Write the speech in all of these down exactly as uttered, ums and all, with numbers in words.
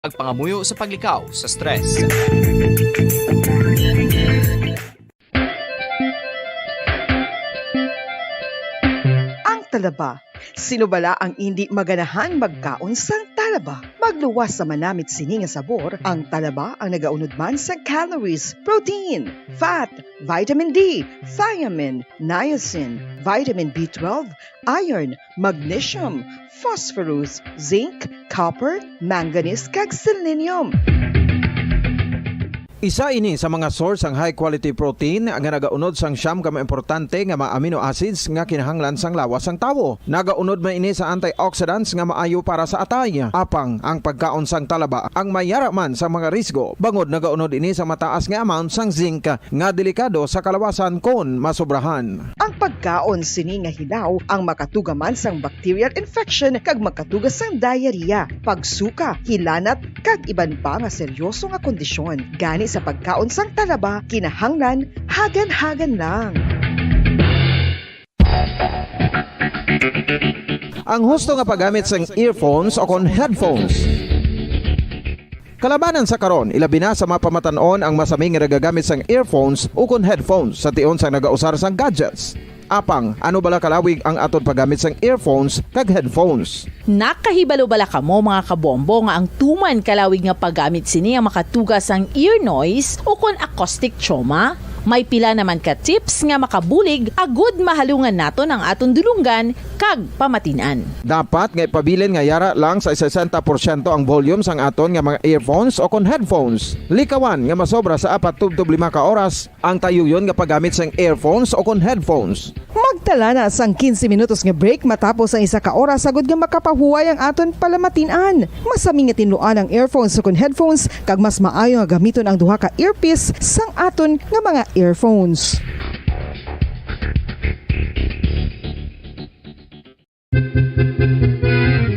Pagpangamuyo sa paglikaw sa stress. Ang talaba. Sino bala ang indi maganahan magkaon sang talaba? Magluwas sa manamit sini nga sabor, ang talaba ang nagaunod man sang calories, protein, fat, vitamin D, thiamine, niacin, vitamin B twelve, iron, magnesium, phosphorus, zinc, copper, manganese, kag selenium. Isa ini sa mga source sang high quality protein nga nagaunod sang siyam ka mga importante nga mga amino acids nga kinahanglan sang lawas sang tawo. Nagaunod man ini sa antioxidants nga maayo para sa atay. Apang ang pagkaon sang talaba ang mayara man sa mga risgo, bangod nagaunod ini sa mataas nga amount sang zinc nga delikado sa kalawasan kon masobrahan. Ang pagkaon sini nga hilaw ang makatuga man sang bacterial infection kag makatuga sang diarrhea, pagsuka, hilanat, kag iban pa nga seryoso nga kondisyon. Gani sa pagkaon sang talaba, kinahanglan hagan-hagan lang. Ang husto nga paggamit sang earphones o kon headphones. Kalabanan sa karon, ilabi na sa mga pamatan-on ang masami nga nagagamit sang earphones ukon headphones sa tion sang nagausar sang gadgets. Apang, ano bala kalawig ang aton paggamit sang earphones kag headphones? Nakahibalo bala kamo, mga kabombo, nga ang tuman kalawig nga paggamit sini ang makatuga sang ear noise ukon acoustic trauma? May pila naman ka tips nga makabulig agud mahalungan naton ang aton dulonggan kag pamatin-an. Dapat nga ipabilin nga yara lang sa sesenta porsyento ang volume sang aton nga mga earphones o kon headphones. Likawan nga masobra sa apat tubtob lima ka oras ang tayuyon nga paggamit sang earphones o kon headphones. Magtala na sang quince minutos nga break matapos ang isa ka oras, agud nga makapahuway ang aton palamatin-an. Masami nga tinluan ang earphones o kon headphones, kag mas maayo nga gamiton ang duha ka earpiece sang aton nga mga earphones.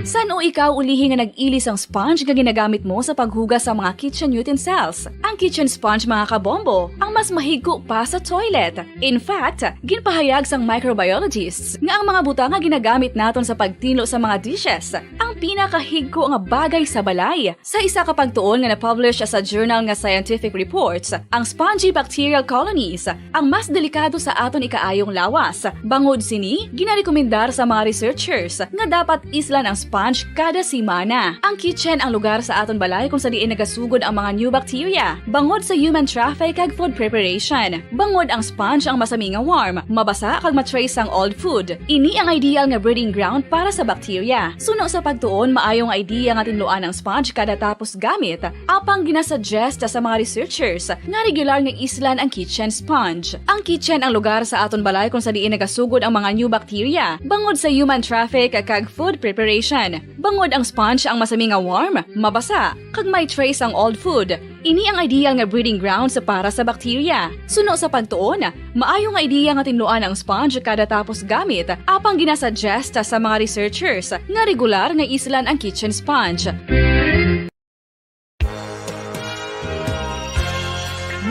San-o ikaw ulihi nga nag-ili sang sponge nga ginagamit mo sa paghugas sa mga kitchen utensils? Ang kitchen sponge, mga kabombo, ang mas mahigko pa sa toilet. In fact, ginpahayag sang microbiologists nga ang mga butang nga ginagamit naton sa pagtinlo sa mga dishes ang pinakahigko nga bagay sa balay. Sa isa ka pagtuon nga na-publish sa journal nga Scientific Reports, ang spongy bacterial colonies ang mas delikado sa aton ikaayong lawas. Bangod sini, ginarekomendar sa mga researchers nga dapat islan ang sponge kada semana. Ang kitchen ang lugar sa aton balay kung sa diin nagasugod ang mga new bacteria, bangod sa human traffic kag food preparation. Bangod ang sponge ang masami nga warm, mabasa kag ma-trace sang old food. Ini ang ideal nga breeding ground para sa bacteria. Suno sa pagtuon, maayo nga idea nga tinluan ang sponge kada tapos gamit. Apang ginasuggest sa mga researchers nga regular nga islan ang kitchen sponge. Ang kitchen ang lugar sa aton balay kung sa diin nagasugod ang mga new bacteria, bangod sa human traffic kag food preparation. Bangod ang sponge ang masami nga warm, mabasa, kag may trace ang old food. Ini ang ideal nga breeding grounds para sa bacteria. Suno sa pagtuon, maayo nga idea nga tinluan ang sponge kada tapos gamit, apang ginasuggest sa mga researchers nga regular nga islan ang kitchen sponge.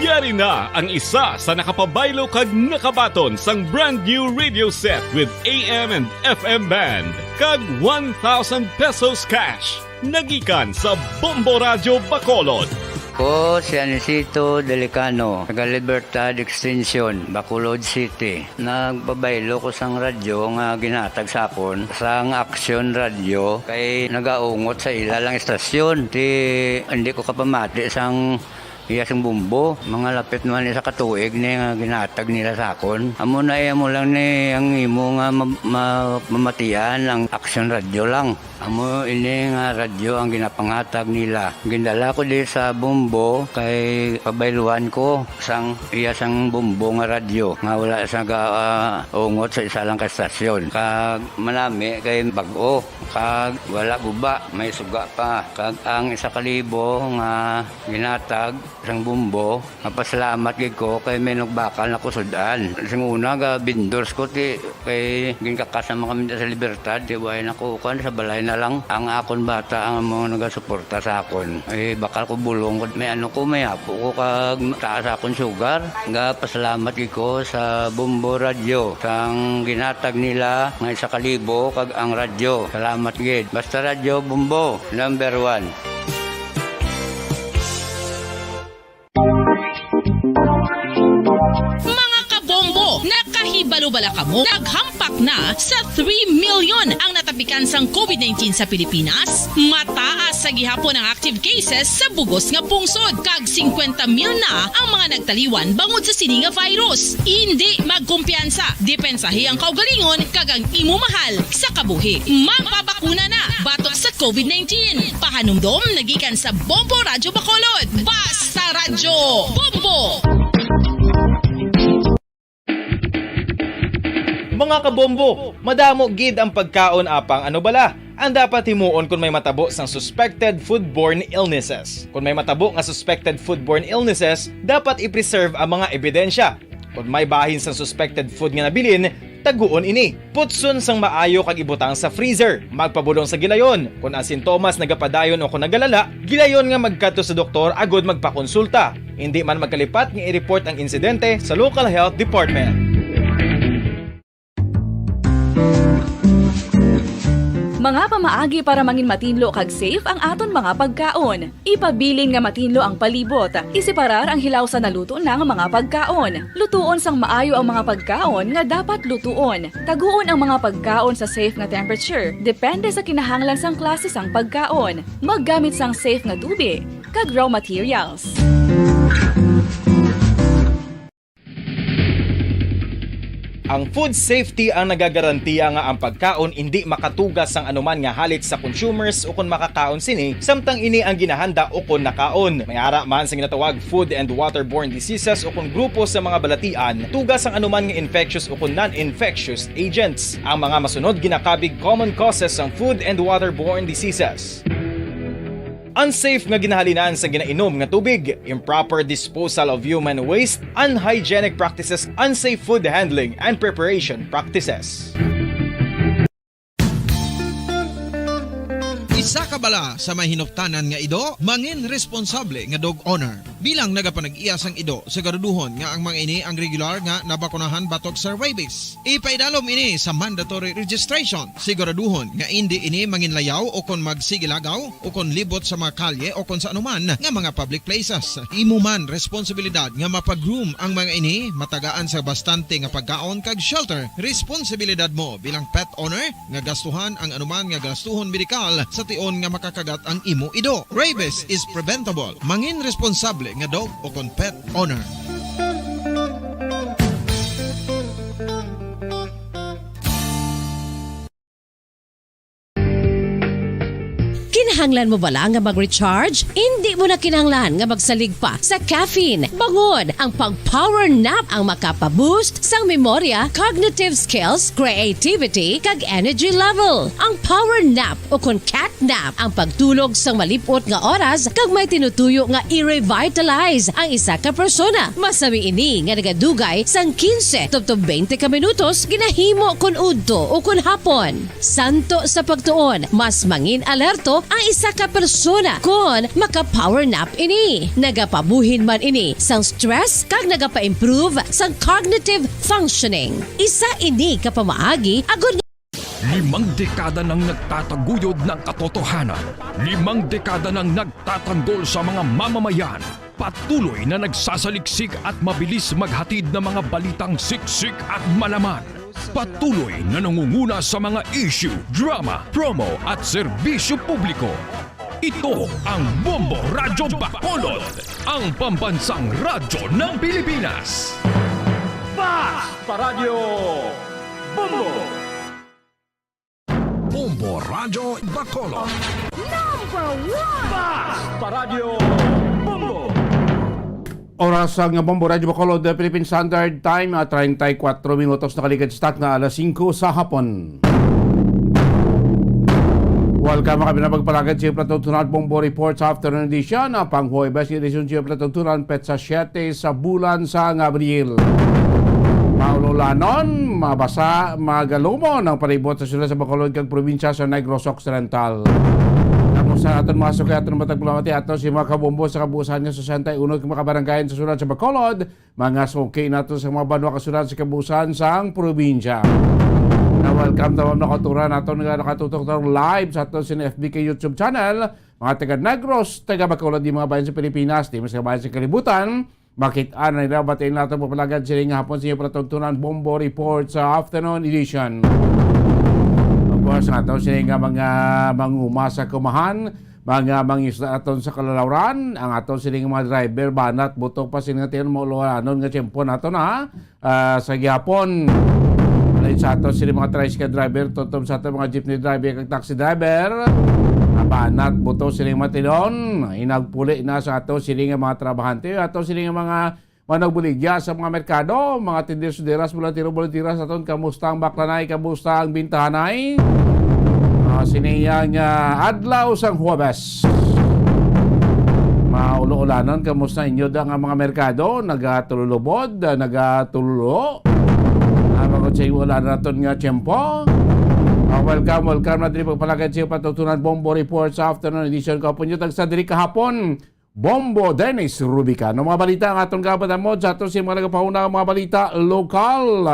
Yari na ang isa sa nakapabaylo kag nakabaton sang brand new radio set with A M and F M band kag one thousand pesos cash. Nagikan sa Bombo Radyo Bacolod. Ko si Anisito Delicano, taga Libertad Extension, Bacolod City. Nagpabaylo ko sang radyo nga ginhatag sa akon sang Action Radio kay nagaungot sa ila lang istasyon. Ti hindi ko kapamati sang iya sing bumbo. Mga lapit naman isa ka tuig ni nga ginhatag nila sa akon. Amo na, eh, amo lang ni ang imo nga ma-, ma-, mamatian ang Action Radio lang. Amo ini nga radyo ang ginapanghatag nila. Gindala ko di sa Bombo kay pabayluhan ko sang iya sang Bombo nga radyo nga wala sa ga, ah, ungot sa isa lang ka estasyon. Kag manami kay bag-o, kag wala guba, may suga pa. Kag ang isa ka libo nga ginhatag sang Bombo, mapasalamat gid ko kay may nagbakal na ko sud-an. Sing una, ga vendors ko, ti, kay ginkakas naman kami sa Libertad, ti, way na ko, kuan, sa balay na lang. Ang akon bata ang mga nagasuporta sa akon. Eh, bakal ko bulong ko, may ano ko, may apo ko, kag taas akon sugar. Ga pasalamat gid ko sa Bombo Radyo, sang ginhatag nila nga isa ka libo, kag ang radyo. Salamat gid. Basta Radyo Bombo, number one. Ano bala kamo? Naghampak na sa three million ang natapikan sang covid nineteen sa Pilipinas. Mataas sa gihapon ang active cases sa bugos nga pungsod, kag singkwenta mil na ang mga nagtaliwan bangod sa sini nga virus. Indi magkumpiyansa, depensahi ang kaugalingon kag ang imo mahal sa kabuhi. Magpabakuna na batok sa covid nineteen. Pahanumdom nagikan sa Bombo Radyo Bacolod. Basta Radyo Bombo! Mga kabombo, madamo gid ang pagkaon, apang ano bala ang dapat himuon kon may matabo sang suspected foodborne illnesses? Kon may matabo nga suspected foodborne illnesses, dapat i-preserve ang mga ebidensya. Kon may bahin sang suspected food nga nabilin, taguon ini. Putson sang maayo kag ibutang sa freezer. Magpabulong sa gilayon. Kon ang sintomas nagapadayon o kon nagalala, gilayon nga magkadto sa doktor agud magpakonsulta. Indi man magkalipat nga i-report ang insidente sa local health department. Mga pamaagi para mangin matinlo kag safe ang aton mga pagkaon. Ipabilin nga matinlo ang palibot. Iseparar ang hilaw sa naluto na nga mga pagkaon. Lutuon sang maayo ang mga pagkaon nga dapat lutuon. Taguon ang mga pagkaon sa safe nga temperature, depende sa kinahanglan sang klase sang pagkaon. Maggamit sang safe nga tubi kag raw materials. Ang food safety ang nagagarantiya nga ang pagkaon indi makatuga sang anuman nga halit sa consumers ukon makakaon sini, samtang ini ang ginahanda ukon nakaon. May ara man sa ginatawag food and waterborne diseases ukon grupo sa mga balatian, tuga sang anuman nga infectious ukon non-infectious agents. Ang mga masunod ginakabig common causes sang food and waterborne diseases. Unsafe nga ginahalinan sa ginainom nga tubig, improper disposal of human waste, unhygienic practices, unsafe food handling, and preparation practices. Isa ka bala sa may hinuptanan nga ido, mangin responsable nga dog owner. Bilang nagapanag-iya sang ido, siguraduhon nga ang mga ini ang regular nga nabakunahan batok sa rabies. Ipaidalom ini sa mandatory registration. Siguraduhon nga indi ini manginlayaw o kon magsigilagaw o kon libot sa mga kalye o kon sa anuman nga mga public places. Imo man responsibilidad nga mapa-groom ang mga ini, matagaan sa bastante nga pagkaon kag shelter. Responsibilidad mo bilang pet owner nga gastuhan ang anuman nga gastuhon medikal sa tion nga makakagat ang imo ido. Rabies is preventable. Mangin responsable nga dog o kon pet owner. Kinahanglan mo bala nga mag-recharge? Indi mo na kinahanglan nga magsalig pa sa caffeine. Bangon ang pag-power nap ang makapa-boost sang memorya, cognitive skills, creativity, kag energy level. Ang power nap o kon cat nap ang pagtulog sang malip-ot nga oras kag may tinutuyo nga i-revitalize ang isa ka persona. Masami ini nga nagadugay sang quince tubtob twenty ka minutos ginahimo kon udto o kon hapon. Santo sa pagtuon, mas mangin alerto ang isa ka persona kon maka-power nap ini. Nagapabuhin man ini sang stress kag nagapa-improve sang cognitive functioning. Isa ini ka pamaagi agud Limang dekada nang nagtataguyod ng katotohanan. Limang dekada nang nagtatanggol sa mga mamamayan. Patuloy na nagsasaliksik at mabilis maghatid ng mga balitang siksik at malaman. Patuloy na nangunguna sa mga issue, drama, promo at serbisyo publiko. Ito ang Bombo Radyo Bacolod, ang pambansang radyo ng Pilipinas. Basta Radyo Bombo! Bombo Radyo Bacolod. Number one! Basta Radyo Bombo! Oras sang Bombo Radyo Bacolod, Philippine Standard Time, ah, treinta y cuatro minutos nakaligad sa takna alas singko sa hapon. Welcome, mga binabagpalagad sa Plato Tunan Bombo Reports Afternoon Edition, ah, pang Huwebes, edisyon sa Plato Tunan, petsa siyete sa bulan sang Abril. Maululanon, mabasa, magalumon ang palibot sa siyudad sa Bacolod kag probinsya sa Negros Occidental. Tapos sa aton mga suki, aton matag palamati, aton si mga kabombo sa kabuusan nga sesenta y uno ka mga barangay sa siyudad sa Bacolod, mga suki nato sa mga banwa kag siyudad sa kabuusan sang probinsya. Na welcome ta, mga kauturan naton nga nakatutok live sa aton sin F B K YouTube channel, mga taga Negros, taga Bacolod, di mga bayan sa Pilipinas, di mga bayan sa kalibutan, Makit-an na nila, batiin nato po palagad sini nga hapon sa inyo palatuntunan, Bombo Report sa afternoon edition. Of course, ang ato sini nga mga manguma sa kumahan, mga mangisda aton sa kalalawran, ang ato sini nga mga driver, banat, buto pa sini nga tiyan, maulanon nga tiyempo nato na, ah, sa gihapon. Lain sa ato sini mga tricycle driver, tutom sa ato mga jeepney driver, kag taxi driver, ah, banat, buto sini matinon, inagpuli na sa ato sini nga mga trabahante, ato sini nga mga managbuligya sa mga merkado, mga tindero-tinderas, bolantero-bolanteras aton, kamusta ang baklanay, kamusta ang bintahanay? Ah, sini yang, ah, adlaw sang Huwebes. Maulo-ulanon, kamusta inyo da nga mga merkado? Nagatululubod, ah, nagatululo? Ah, mga sa ulanon naton nga tiyempo. Ah, welcome, welcome na diri pagpalagad sa iyo patutunan Bombo Report sa afternoon edition. Kaupod nyo tagsa diri kahapon. Bombo Dennis Rubicano. Mga balita ang aton kapatamod sa ato sa mga nagapahuna nga mga balita lokal.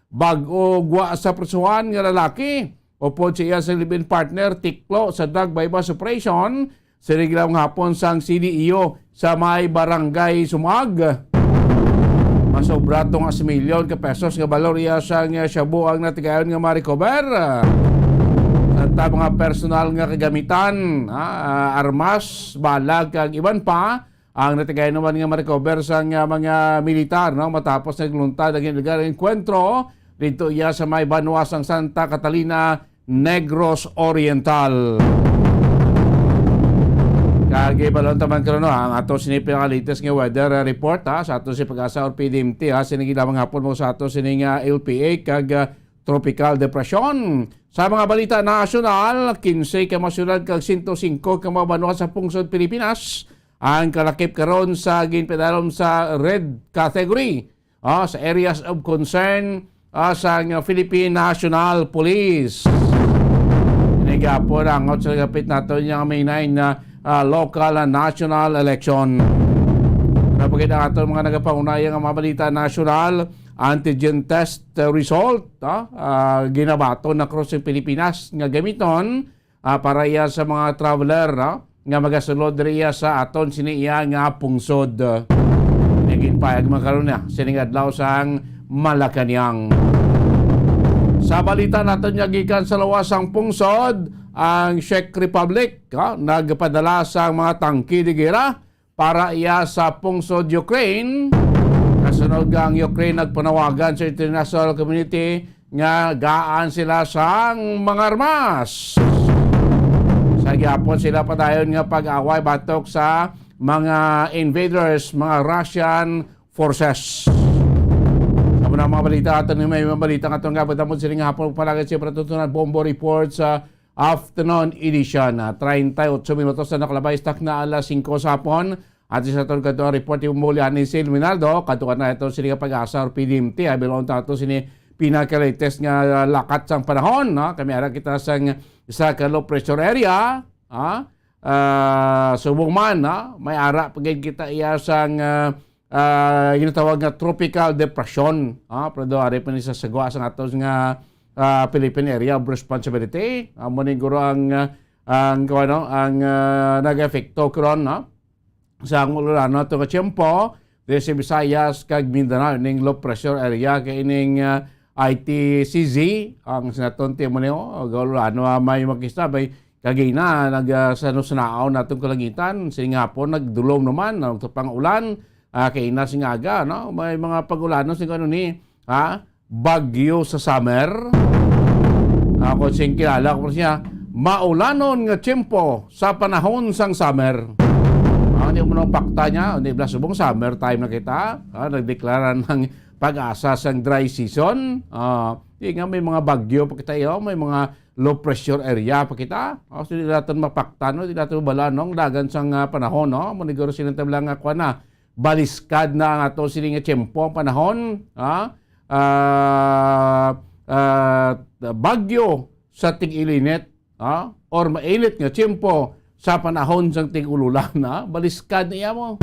Bag-o gwa sa prisuhan nga lalaki upod sa iya sa live-in partner, tiklo sa drug buy-bust operation. Siring lang hapon sang C D E O sa may barangay Sumag. Masobra to nga sa milyon ka pesos nga balor iya sang shabu ang natigayon nga ma-recover. Sa ta mga personal nga kagamitan, ah, armas, bala, kag iban pa, ang natigayon naman nga ma-recover sang, ah, mga militar, no, matapos nagluntad ang illegal enkwentro didto iya sa may banwa sang Santa Catalina, Negros Oriental. Kag ibalon taman karon, no, ang ato sini pinaka-latest nga weather, ah, report, ha, sa ato si Pag-asa or P D M T, ha, sini lamang hapon mo sa ato sini nga L P A kag, ah, tropical depression. Sa mga balita nasyonal, kinse ka mga syudad kag sento singko ka mga banwa sa pungsod Pilipinas ang kalakip karon sa ginpadalom sa red category, ah, sa areas of concern, ah, sa Philippine National Police. Ini gihapon ang sa gapit nato nga May nine na, ah, local and national election. Napagid ang aton mga nagapaunaya nga mga balita nasyonal, antigen test, uh, result, ah, ah, ginabaton na crossing Pilipinas nga gamiton, ah, para iya sa mga traveler, ah, nga magasulod diri iya sa aton sini iya nga pungsod. Naging payag man karon na sining adlaw sang Malacañang. Sa balita naton nga gikan sa lawas sang pungsod, ang Czech Republic, ah, nagpadala sang mga tangke de gera para iya sa pungsod Ukraine. Kasunod nga ang Ukraine nagpanawagan sa international community nga gaan sila sang mga armas. Sa gihapon sila padayon nga pag-away batok sa mga invaders, mga Russian forces. Sa muna mga balita, ato ni may mga balita nga itong gabot naman sila nga hapon palagi siya patutunan bombo report sa afternoon edition. Ah, treinta y ocho minutos na nakalabay, stuck na alas singko sa hapon. At sa aton kadto ang report yung muli ni Sil Minaldo, kadto na ito sini nga Pag-asa or P D M T, ay bilon tato sini pinaka-latest nga lakat sang panahon, no? Kami ara kita sang isa ka low pressure area, ha? Ah, subong man, ha? May ara pa gid kita iya sang, ah, ah, ginatawag nga tropical depression, ha? Pero do ari pa ni sa sagwa sang aton nga, ah, Philippine Area of Responsibility. Amo ni guro ang, ah, ang, ano, ang, ah, nag-epekto karon, no? Sa ang ulan nato nga tiyempo, diri sa Visayas kag Mindanao, ning low pressure area kay ining, ah, I T C Z, ang sinaton tiyempo niyo, gaulan, ah, may makista, may kagina, nag, ah, sa nusnaon natong kalangitan, sini nga hapon, nagdulom naman, ang pang-ulan, ah, kay ina sing aga, no? May mga pag-ulanon sing ano ni, ha? Bagyo sa summer. Ako sing kilala ko siya, maulanon nga tiyempo sa panahon sang summer. Ah, hindi mo nang pakta niya, hindi bala subong summer time na kita. Ah, nagdeklara ng Pag-asa sang dry season. Ah, di nga may mga bagyo pa kita, iyo, may mga low pressure area pa kita. Ah, so di natin mapakta, no? Di natin mabala, no? Ang dagan sang, ah, panahon, no? Maniguro sila tabla nga kuha na. Baliskad na ang ato sini nga tiyempo, ang panahon, ha? Ah, ah, bagyo sa tig-ilinit, ha? Or mainit nga tiyempo sa panahon sang tig-ululan, ha? Baliskad niya mo.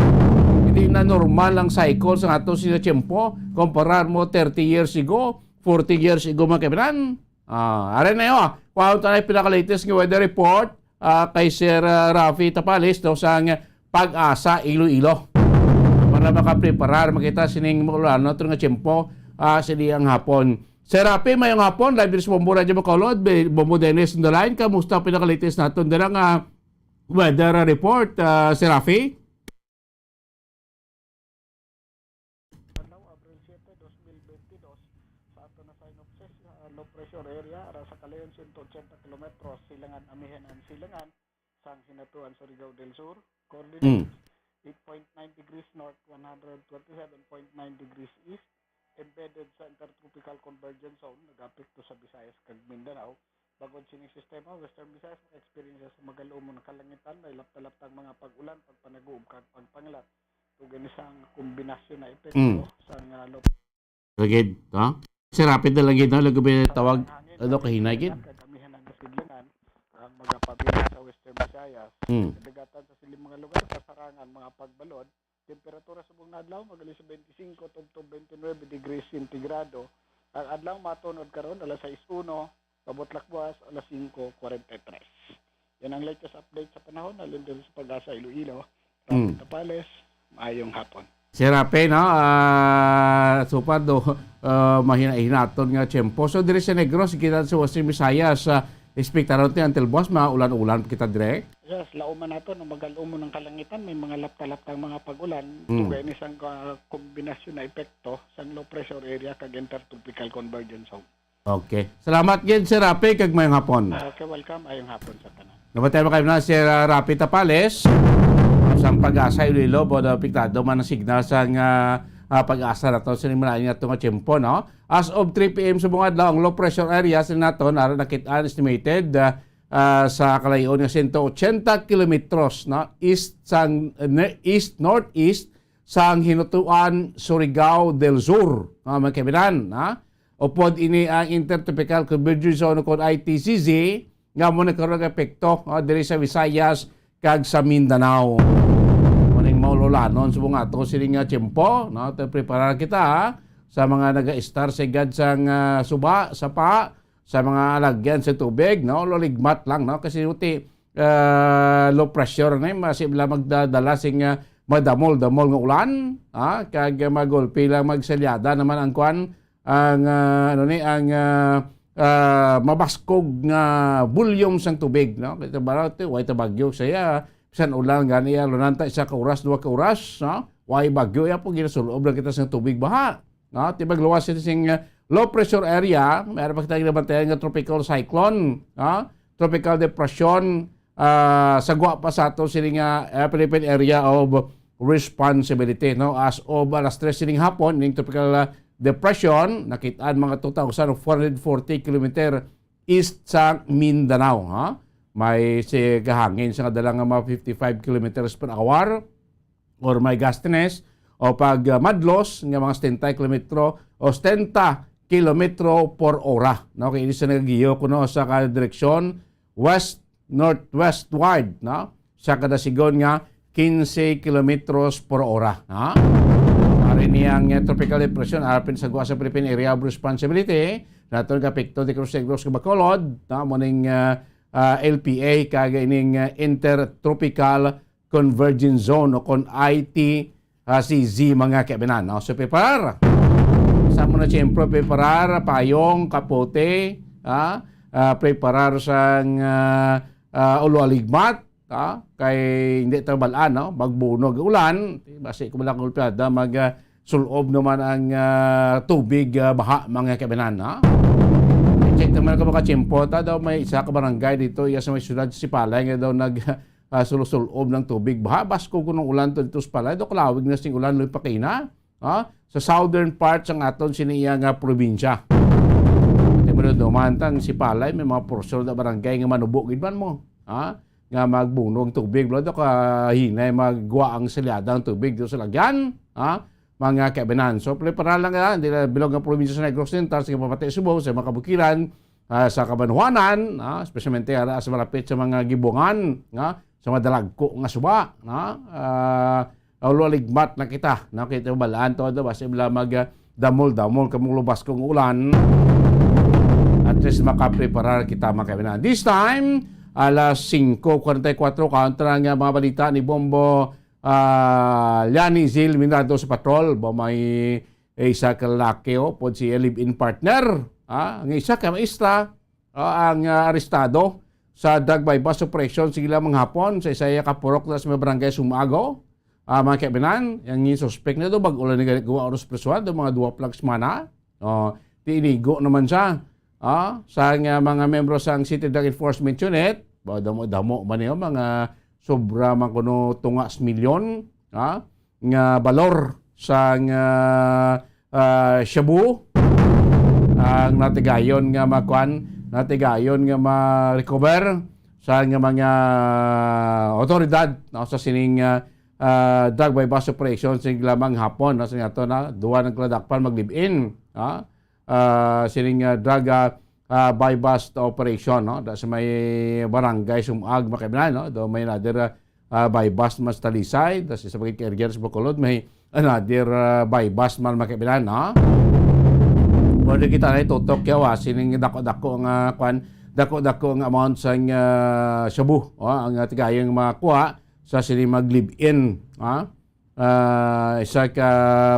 Hindi na normal ang cycle sa ato sini nga tiyempo. Kumparar mo thirty years ago, forty years ago, mga kaibigan. Ah, are na yun. Kuha tayo pinaka-latest nga weather report, ah, kay Sir, ah, Rafi Tapales, no, sa nga Pag-asa Iloilo. Para makapreparar, makita sining maulan, no, ito nga tiyempo, ah, sa diyang hapon. Sir Rafi, mayong hapon, live diri sa Bombo Radyo Bacolod, Be-, Bombo Dennis on the line. Kamusta ang pinakalitis naton dira nga weather report, ah, Sir Rafi? Adlaw, Abril siete, dos mil bentidós, sa ato na synopsis, ah, low pressure area, ara sa kalayon siyento otsenta kilometros, silangan, amihan ang silangan, sang Hinatuan, Surigao del Sur. Mm. Coordinates, eight point nine degrees north, one hundred twenty-seven point nine degrees east, embedded sa Intertropical Convergence Zone, nag-apekto sa Visayas kag Mindanao. Bangod sining sistema, Western Visayas maka-experience sa magal-umon nga kalangitan, may lapta-laptang mga pag-ulan, pagpanaguob, kag pagpanglat. Ug ini sang kombinasyon na epekto Mm. sa nga low Lagid, ha? Sir Rafi, dalagid na, lago ba tawag, ano, kahinay gid? Kagamihan ang kasidlangan, ang mga pamilya sa Western Visayas. Hmm. Kadagatan sa siling mga lugar, kasarangan, mga pagbalod. Temperatura subong nga adlaw, magali sa twenty-five to, to twenty-nine degrees centigrado. Ang adlaw matunod karon, alas sais uno, pabutlak buwas, alas singko kwarenta y tres. Yan ang latest update sa panahon, halin diri sa Pag-asa Iloilo. Mm. Rafi Tapales, maayong hapon. Sir Rafi, no? Ah, so far do, ah, mahina-hinaton nga tiyempo. So, diri sa Negros, kita sa Western Visayas, ah, expectaron ti until buwas, mga ulan-ulan pa kita dire. Yes, lauman nato, no, magal-umon ang kalangitan, may mga lapta-laptang mga pag-ulan. Mm. Tugay ni sang, ah, kombinasyon na epekto sang low pressure area kag intertropical convergence zone. Okay. Salamat gid, Sir Rafi, kag mayong hapon. Ah, okay, welcome. Ayong hapon sa tanan. Nabatay mo kayo na, Sir, ah, Rafi Tapales. Sa Pag-asa Iloilo, bodo apektado man ang signal sang, ah, ah, Pag-asa naton sa mga nga tiyempo, no? As of three P M subong adlaw, ang low pressure area sa naton, ara nakit-an, estimated, ah, ah, sa kalayon nga siyento otsenta kilometros, no? East sang, ne-, east, northeast sang Hinatuan, Surigao del Sur, ah, mga kaibigan, ha? Upod ini ang Intertropical Convergence Zone, kon I T C Z, nga amo nagkaroon ng epekto, ah, diri sa Visayas kag sa Mindanao. Muning maululanon subong ato sini nga tiyempo, no? Ito, preparar kita, ha? Sa mga naga-estar sa igad sang, ah, suba, sapa, sa mga alagyan sa tubig, no? Luligmat lang, no? Kasi uti, ah, low pressure na, masibla magdadala sing, ah, madamol-damol nga ulan, ha? Kag, ah, magulpi lang, magsalyada naman ang kwan, ang, ah, ano ni, ang, ah, ah, mabaskog nga volume sang tubig, no? Kaya baro, ti, way ta bagyo saya, bisan ulan gani, ah, lunanta isa ka oras, duha ka oras, no? Way bagyo, ya po, ginasulob lang kita sa tubig baha, no? Ti magluwas sini sing, ah, low pressure area, mayroon pa kita ginabantayan nga tropical cyclone, no? Tropical depression, ah, sa gwa pa sa ato sini nga, ah, Philippine Area of Responsibility, no? As of alas tres sining hapon, ning tropical, ah, depression, nakit-an mga two thousand four hundred forty kilometer east sa Mindanao, ha? May si kahangin sa kadala nga mga fifty-five kilometers per hour, or may gustiness, o pag, ah, madlos nga mga setenta kilometro o setenta kilometro por ora, no? Kay ini sa nagagiyo kuno sa kada direksyon, west-northwestward, no? Sa kada sigon nga quince kilometros por ora, ha? Ari niya ang, eh, tropical depression, apin sa gwa sa Philippine Area of Responsibility, naton ka epekto di Cruz Negros kag Bacolod, no? Muning, ah, ah, L P A kag ining, ah, Intertropical Convergence Zone o kon I T, ah, C Z, mga kaibinan, no? So, preparar. Sa mo na, siyempre, preparar payong, kapote, ah, ah, preparar sang, ah, ah, ulo aligmat, ah, kay hindi ta balaan, no? Magbunog ulan, basi ko lang gulpiada, mag, ah, sulob naman ang, ah, tubig, ah, baha, mga kaibinan, ha? Check naman ko, mga tiyempo, ta daw may isa ka barangay dito, iya sa may syudad, Sipalay, nga daw nag, ah, sulob-sulob ng tubig. Baha, basko ko ng ulan to dito sa Palay. Do kalawig na sing ulan, luy pakina. Ha? Sa southern part sang aton sini iya nga probinsya. Di mo duman tang Sipalay, may mga portion na barangay nga manubo gid man mo. Ha? Nga magbuno ang tubig, bro. Do ka hinay magwa ang salyada ang tubig do sa lagyan. Ha? Mga kaibinan. So, preparar lang ka, hindi na bilog ang probinsya sa Negros Oriental, sa pati Subo, sa mga kabukiran, ah, sa Kabanwanan, ah, especially ara sa malapit sa mga Gibongan, nga, sa madalagko nga suba, na, ah, ulo aligmat na kita, na kita balaan to, do, basta ibla mag, ah, damol-damol kamong lubas kong ulan. At least makapreparar kita, mga kaibigan. This time, alas singko kwarenta y kuwatro, kontra nga mga balita ni Bombo ah, Liani Zil Minado sa patrol, ba may isa ka lalaki, oh, pod si live-in partner, ah, ang isa ka maestra, ah, ang, ah, arestado sa drug buy-bust operation sa ilang manghapon sa isa ka purok na sa may barangay Sumago. Ah, mga kaibinan, ang suspect na do, bag-o lang ni gawa oras presuhan, do mga duwa plag semana. Oh, ti inigo naman siya. Ah, sa nga mga membro sang City Drug Enforcement Unit, ba, damo-damo man niyo, mga sobra man kuno tunga sa milyon, ah, nga balor sang, ah, ah, shabu ang natigayon nga makuan, natigayon nga ma-recover sa nga mga otoridad, no, sa sining, ah, ah, drug buy-bust operation sing lamang hapon, no, sa nga to na duwa nagkladakpan mag-live-in, ah, ah, sining, ah, drug, ah, ah, buy-bust operation, no, da sa may barangay Sumag, mga kaibinan, no, do may another, ah, ah, buy-bust man sa Talisay, da sa isa pa gid ka area sa Bacolod, may another, ah, buy-bust man, mga kaibinan, no. Pwede kita na itutok yawa, sining dako-dako nga, kwan, dako-dako nga amount sang, ah, shabu, oh, ang, ah, tigayong makuha sa sini mag-live-in, ah. Ah, isa ka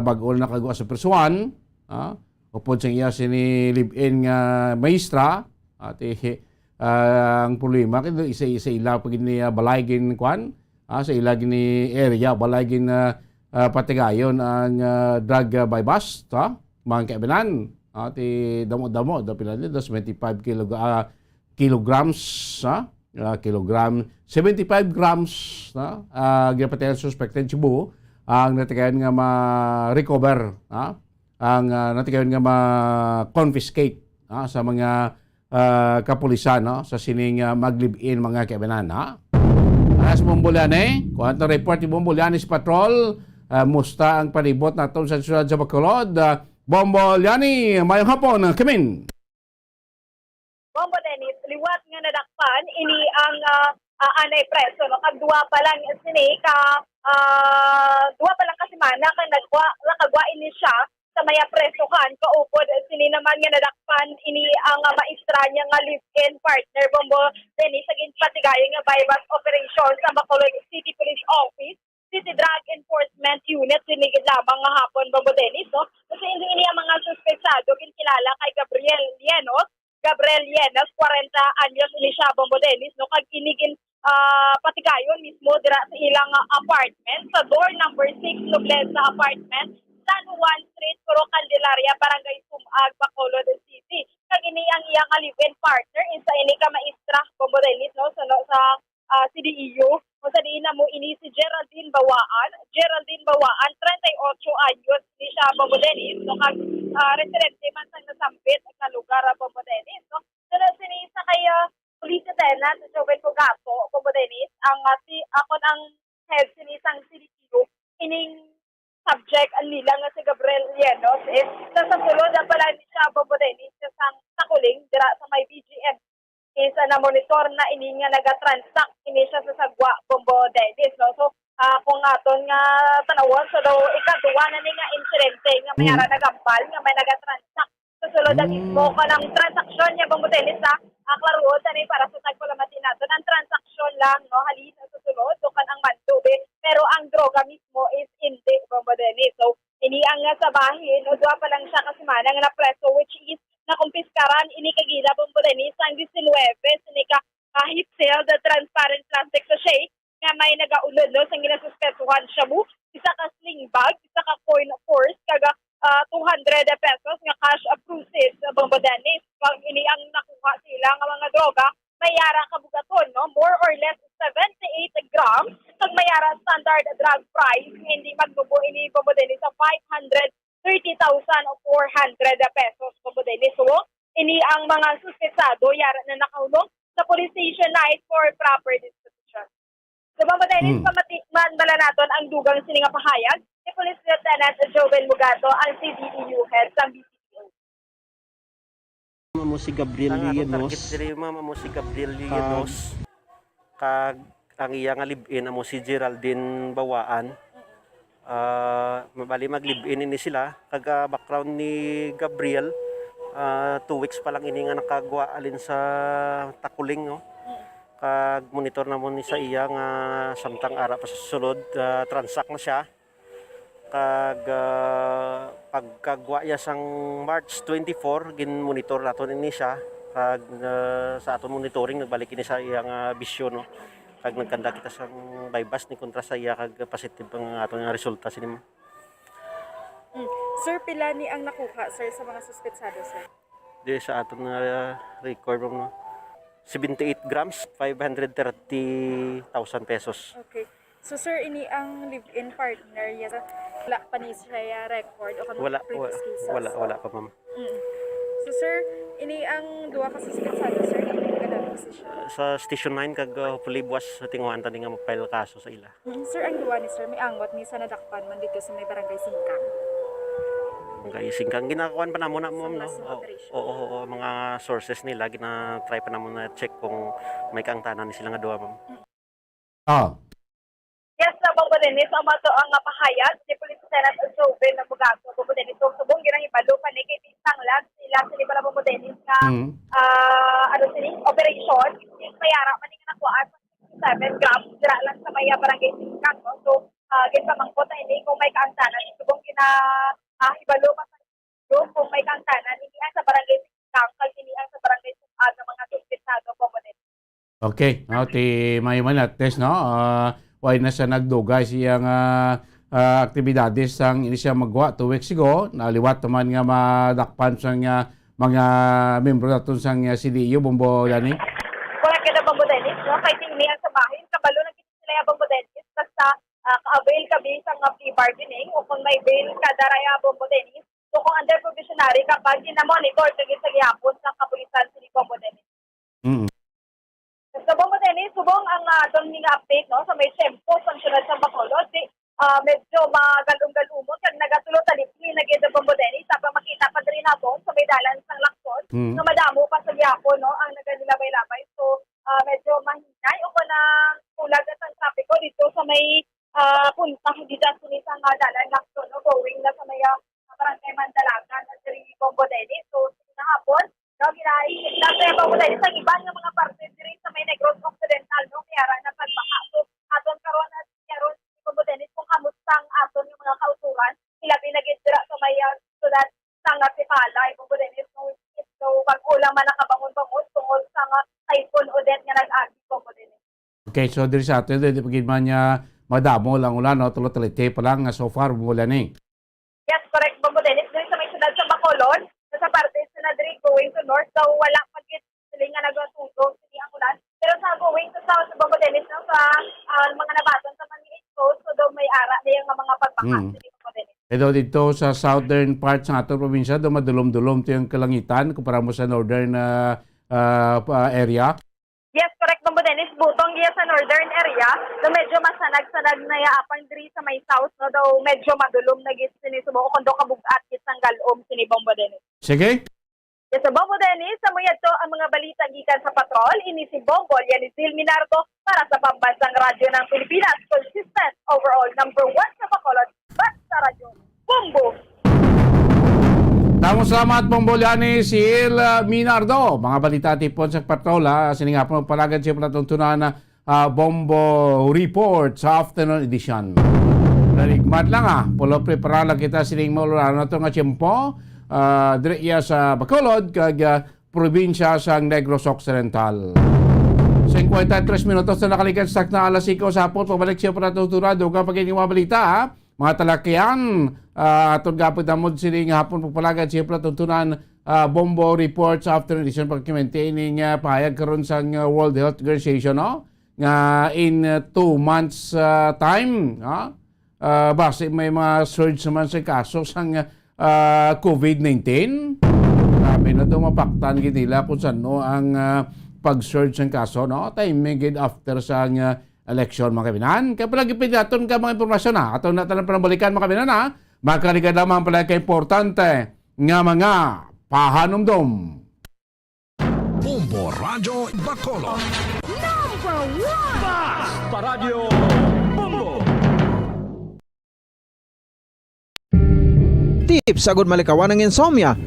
bag-o na nakagwa sa prisuhan, ah, upod sa iya sini live-in nga maestra, at, eh, ah, ang problema kay isa-isa ila pa gid ni, ah, balay gin kwan, ah, sa ila gid ni area, balay gin, ah, ah, patigayon ang, ah, drug, ah, buy-bust, ah, mga kaibinan. Ah, ti damo-damo, da pila ni, dos twenty-five kilo, ah, kilograms, ha? Ah, kilogram, seventy-five grams, ha? Ah, ginapatihan suspected shabu ang natigayon nga ma-recover, ha? Ang, ah, natigayon nga ma-confiscate, ha, sa mga, ah, kapulisan, no, sa sining, ah, mag-live-in, mga kaibinan, ha? Alas Bombo Liani, kuha ang report ni Bombo Liani sa patrol. Ah, musta ang palibot naton sa siyudad sa Bacolod? Ah, Bombo Liani, mayong hapon, ah, Kimin. Bombo Dennis, liwat nga nadakpan ini ang, ah, ah, anay preso, no? Kag duwa pa lang sini ka, ah, duwa pa lang ka semana kag nagwa-, nakagwa ini siya sa maya presohan. Kaupod sini naman nga nadakpan ini ang, ah, maestra niya nga live-in partner, Bombo Dennis, sa ginpatigayon nga buy-bust operation sa Bacolod City Police Office. City Drug Enforcement Unit, sini gid lamang nga hapon, Bombo Dennis, no? Kasi ini, ini ang mga suspetsado, ginkilala kay Gabriel Lienos. Gabriel Lienos, kwarenta anyos ini siya, Bombo Dennis, no? Kag ini gin, ah, patigayon mismo dira sa ilang, ah, apartment, sa door number six, Nobleza Apartment, San Juan Street, Purok Candelaria, Barangay Sumag, Bacolod City. Kag ini ang iya nga live-in partner, isa ini ka maestra, Bombo Dennis, no? Sa, no, sa ah, C D E U, kung sa diin amo ini si Geraldine Bawaan. Geraldine Bawaan, treinta y ocho anyos ni siya, Bombo Dennis, no, kag, ah, residente man sa nasambit nga lugar, ah, Bombo Dennis, no. Pero sini sa kay, ah, Police Lieutenant Joven Bugato, Bombo Dennis, ang, ah, si, akon ang head sini sang C D E U, ining subject ang nila nga si Gabriel Lienos is sa, sa sulod na pala ni siya, Bombo Dennis, sa sang Takuling, dira sa may B G M is, ah, na-monitor na ini nga naga-transact ini siya sa sagwa, Bombo Dennis, no? So, ah, kung aton nga tanawon, so daw ikaduha na ni nga insidente nga may Mm. ara nagambal nga may naga-transact. Sa sulod na mismo Mm. kanang transaksyon niya, Bombo Dennis, ha? Ah, klaruon tani para sa tagpalamati naton. Ang transaksyon lang, no, halin sa sulod, so kanang mando, be. Pero ang droga mismo is hindi, Bombo Dennis. So, ini ang, ah, sa bahin, no, duha pa lang siya ka semana nga napreso, which is nakumpiskaran ini kagila, Bombo Dennis, ang diecinuebe sini ka, ah, hip-sealed transparent plastic sachet nga may nagaulod, no, sa ginasuspetsuhan shabu, isa ka sling bag, isa ka coin purse, kag, ah, two hundred pesos nga cash, ah, proceeds, Bombo Dennis. Kag ini ang nakuha sa ila nga mga droga, may ara kabugaton, no? More or less seventy-eight grams, kag may ara standard drug price nga hindi magnubo ini, Bombo Dennis, sa five hundred thirty thousand four hundred pesos, Bombo Dennis. So, ini ang mga suspetsado, yara na nakahulog sa police station night for proper disposition. So, Bombo Dennis, Hmm. pamati man bala naton ang dugang sini nga pahayag ni Police Lieutenant Joven Mugato, ang C D E U head sa B P O. Amo si Gabriel Ang ato Lienos. Target diri, ma'am, amo si Gabriel Lienos. Kag ang iya nga live-in amo si Geraldine Bawaan. Ah, mabali mag-live-in ini sila. Kag, ah, background ni Gabriel, ah, two weeks pa lang ini nga nakagwa alin sa Takuling, no? Pag-monitor namon ni sa iya nga samtang ara pa sa sulod, ah, transact na siya. Kag, ah, pagkagwa iya sang March twenty-four, gin-monitor naton ini siya. Kag, ah, sa aton monitoring, nagbalik ini sa iya nga bisyo, no? Kag nagkanda kita sang bypass ni kontra sa iya kag positive ang aton nga resulta sini, ma'am. Mm. Sir, pila ni ang nakuha, sir, sa mga suspetsado, sir? Di sa aton nga record, ma'am, no? Seventy-eight grams, five hundred thirty thousand pesos. Okay. So, sir, ini ang live-in partner niya. Wala pa ni siya record o kamo Wala, previous wala, cases? wala, wala pa, ma'am. Mm. So, sir, ini ang duha ka suspetsado, sir, ini ang ganap position. Sa Station nine, kag, uh, hopefully buwas sa tinguhan ta ni nga ma-file kaso sa ila. Mm, sir, ang duha ni sir, may angot ni sa nadakpan man dito sa may barangay Singkang. Ang kaising kang ginakuan pa namo na, Sa ma'am, mga no? sing Oo, operation. Oo, oo, mga sources nila, gina-try pa namo na check kung may kaangtanan ni sila nga duha, ma'am. Ah, Yes, na Bombo Dennis, ang mato ang nga pahayag ni Police Lieutenant Joven Nabugato. Bombo Dennis, kung subong ginahibalo pa ni kay tanglag sila sini para Bombo Dennis nga mm. ah, ano sini operation, is may ara man ni nga nakuhaan sa seven grams dira lang sa may barangay Singkang, no? So, ah, ginpamangkot na ini kung may kaangtanan, subong gina ah, hibalo pa sa group kung may kaangtanan, ini ang sa barangay Singkang kag ini ang sa barangay Singkang nga mga suspetsado, Bombo Dennis. Okay. No, ti mayo man at least, no? Ah, why na siya nagdugay siya nga ah, aktibidades sang ini siya magwa two weeks ago. Naliwat naman nga madakpan sang ah, mga membro naton sang ah, C D U, Bombo Lani. Correct ka na, Bombo Dennis, no? Kay ini ang sa bahin, kabalo na gid sila ya, Bombo Dennis, basta ah, ka-avail ka bi sa nga plea bargaining o kung may bail ka dara ya, Bombo Dennis. So kung under probationary ka pa, gina-monitor ka gid sa gihapon sa kapulisan sini, Bombo Dennis. Mm. Sa Bombo Dennis, subong ang ah, aton nga update, no, sa may tiyempo sa syudad sa Bacolod, di, ah, medyo magalum-galumon kag nagatulo talipli na gid, Bombo Dennis. Sa makita pa diri naton sa may dalan sang Lacson, Mm. nga madamo pa sa gihapon, no, ang nagalilabay-labay. So, ah, medyo mahinay o kung kulag na sang trapiko dito sa may ah, punta dito sa isang ah, dalan Lacson, no, going na sa may ah, barangay Mandalagan na diri, Bombo Dennis. So, sa hapon, no, ginaisip na sa Bombo Dennis ang iban nga mga parte diri sa may Negros Occidental, no, kaya ra na pagbaha. So, aton karon at karon, Bombo Dennis, kung kamusta ang aton nga mga kauturan, ilabi na gid dira sa may ah, syudad sang Tipalay, Bombo Dennis, no, so, bag-o lang man nakabangon-bangon tungod sa nga Typhoon Odette nga nag-agi, Bombo Dennis. Okay, so diri sa aton, di pa gid man niya madamo lang ulan, no? Tulo talite pa lang nga so far, mula ni. Yes, correct, Bombo Dennis. Diri sa may syudad sa Bacolod, sa parte sa na diri going to north, daw wala pa gid sila nga nagatudo sila ang ulan. Pero sa going to south, Bombo Dennis, no, sa ah, mga nabaton sa mga exposed, so daw may ara na yung mga pagbaha Mm. sila, Bombo Dennis. E daw dito sa southern part sa aton probinsya, daw madulom-dulom to yung kalangitan kumpara mo sa northern ah, ah, pa- area. Yes, correct, Bombo Dennis. Butong iya sa northern area, no, medyo masanag-sanag na yaapang diri sa may south, no, daw medyo madulom na gid sini subo, o kung daw kabugat gid sang galom sini, Bombo Dennis. Sige. Yes, sa Bombo Dennis, sa muyadto ang mga balita gikan sa patrol, ini si Bombo, yan ni Zil Minardo, para sa Pambansang Radyo ng Pilipinas, consistent, overall, number one sa Bacolod, Basta Radyo, Bombo. Damo salamat, Bombo Liani, si Il ah, Minardo. Mga balita tipon sa patrol, ha. Sining hapon, palagad siya pala tuntunan na ah, Bombo Report sa afternoon edition. Naligmat lang, ah. Pulo preparado lang kita sining maularan na to nga tiyempo. Ah, diri iya sa Bacolod, kag ah, probinsya sang Negros Occidental. Singkwenta y tres minutos na nakalikan sa takna alas singko sa hapon. Pabalik siya para tutura. Dugang pag mga balita, ha? Mga talakyan, ah, aton gapod namod sini nga hapon pagpalagad siya pala tuntunan ah, Bombo Report sa afternoon edition pagkimente ini nga pahayag karon sang ah, World Health Organization, no? Nga in ah, two months ah, time, ha? Ah, basi may mga surge naman sa kaso sang ah, covid nineteen. Grabe na to, mapaktan gid nila kung sano ang ah, pag-surge ng kaso, no? Timing gid after sang ah, eleksyon, mga kabinan. Kaya pala gipindaton ka mga impormasyon, ha? Ato na talang panambalikan, mga kabinan, ha? Makaligad lamang pala ka importante nga mga pahanumdom. Bombo Radyo Bacolod. Number one! Basta Radyo Bombo! Tips agud malikawan ang insomnia.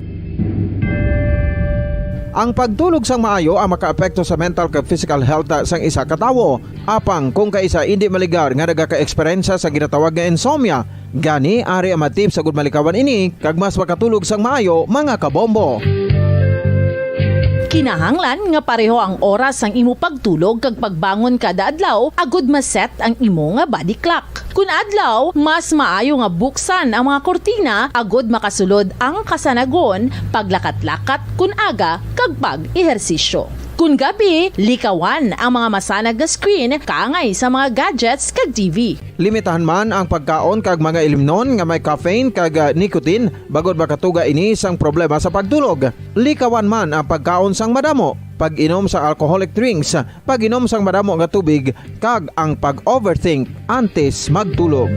Ang pagtulog sang maayo ang makaapekto sa mental kag physical health sang isa ka tawo. Apang kung kaisa indi maligar nga nagaka-eksperyensya sa ginatawag nga insomnia, gani ari ang mga tips agud malikawan ini kag mas makatulog sang maayo, mga kabombo. Kinahanglan nga pareho ang oras sang imo pagtulog kag pagbangon kada adlaw agud ma-set ang imo nga body clock. Kun adlaw, mas maayo nga buksan ang mga kurtina agud makasulod ang kasanagon, paglakat-lakat kun aga, kag pag-ehersisyo. Kun gabi, likawan ang mga masanag nga screen kaangay sa mga gadgets kag T V. Limitahan man ang pagkaon kag mga ilimnon nga may caffeine kag, ah, nicotine, bangod makatuga ini sang problema sa pagtulog. Likawan man ang pagkaon sang madamo, pag-inom sa alcoholic drinks, pag-inom sang madamo nga tubig, kag ang pag-overthink antes magtulog.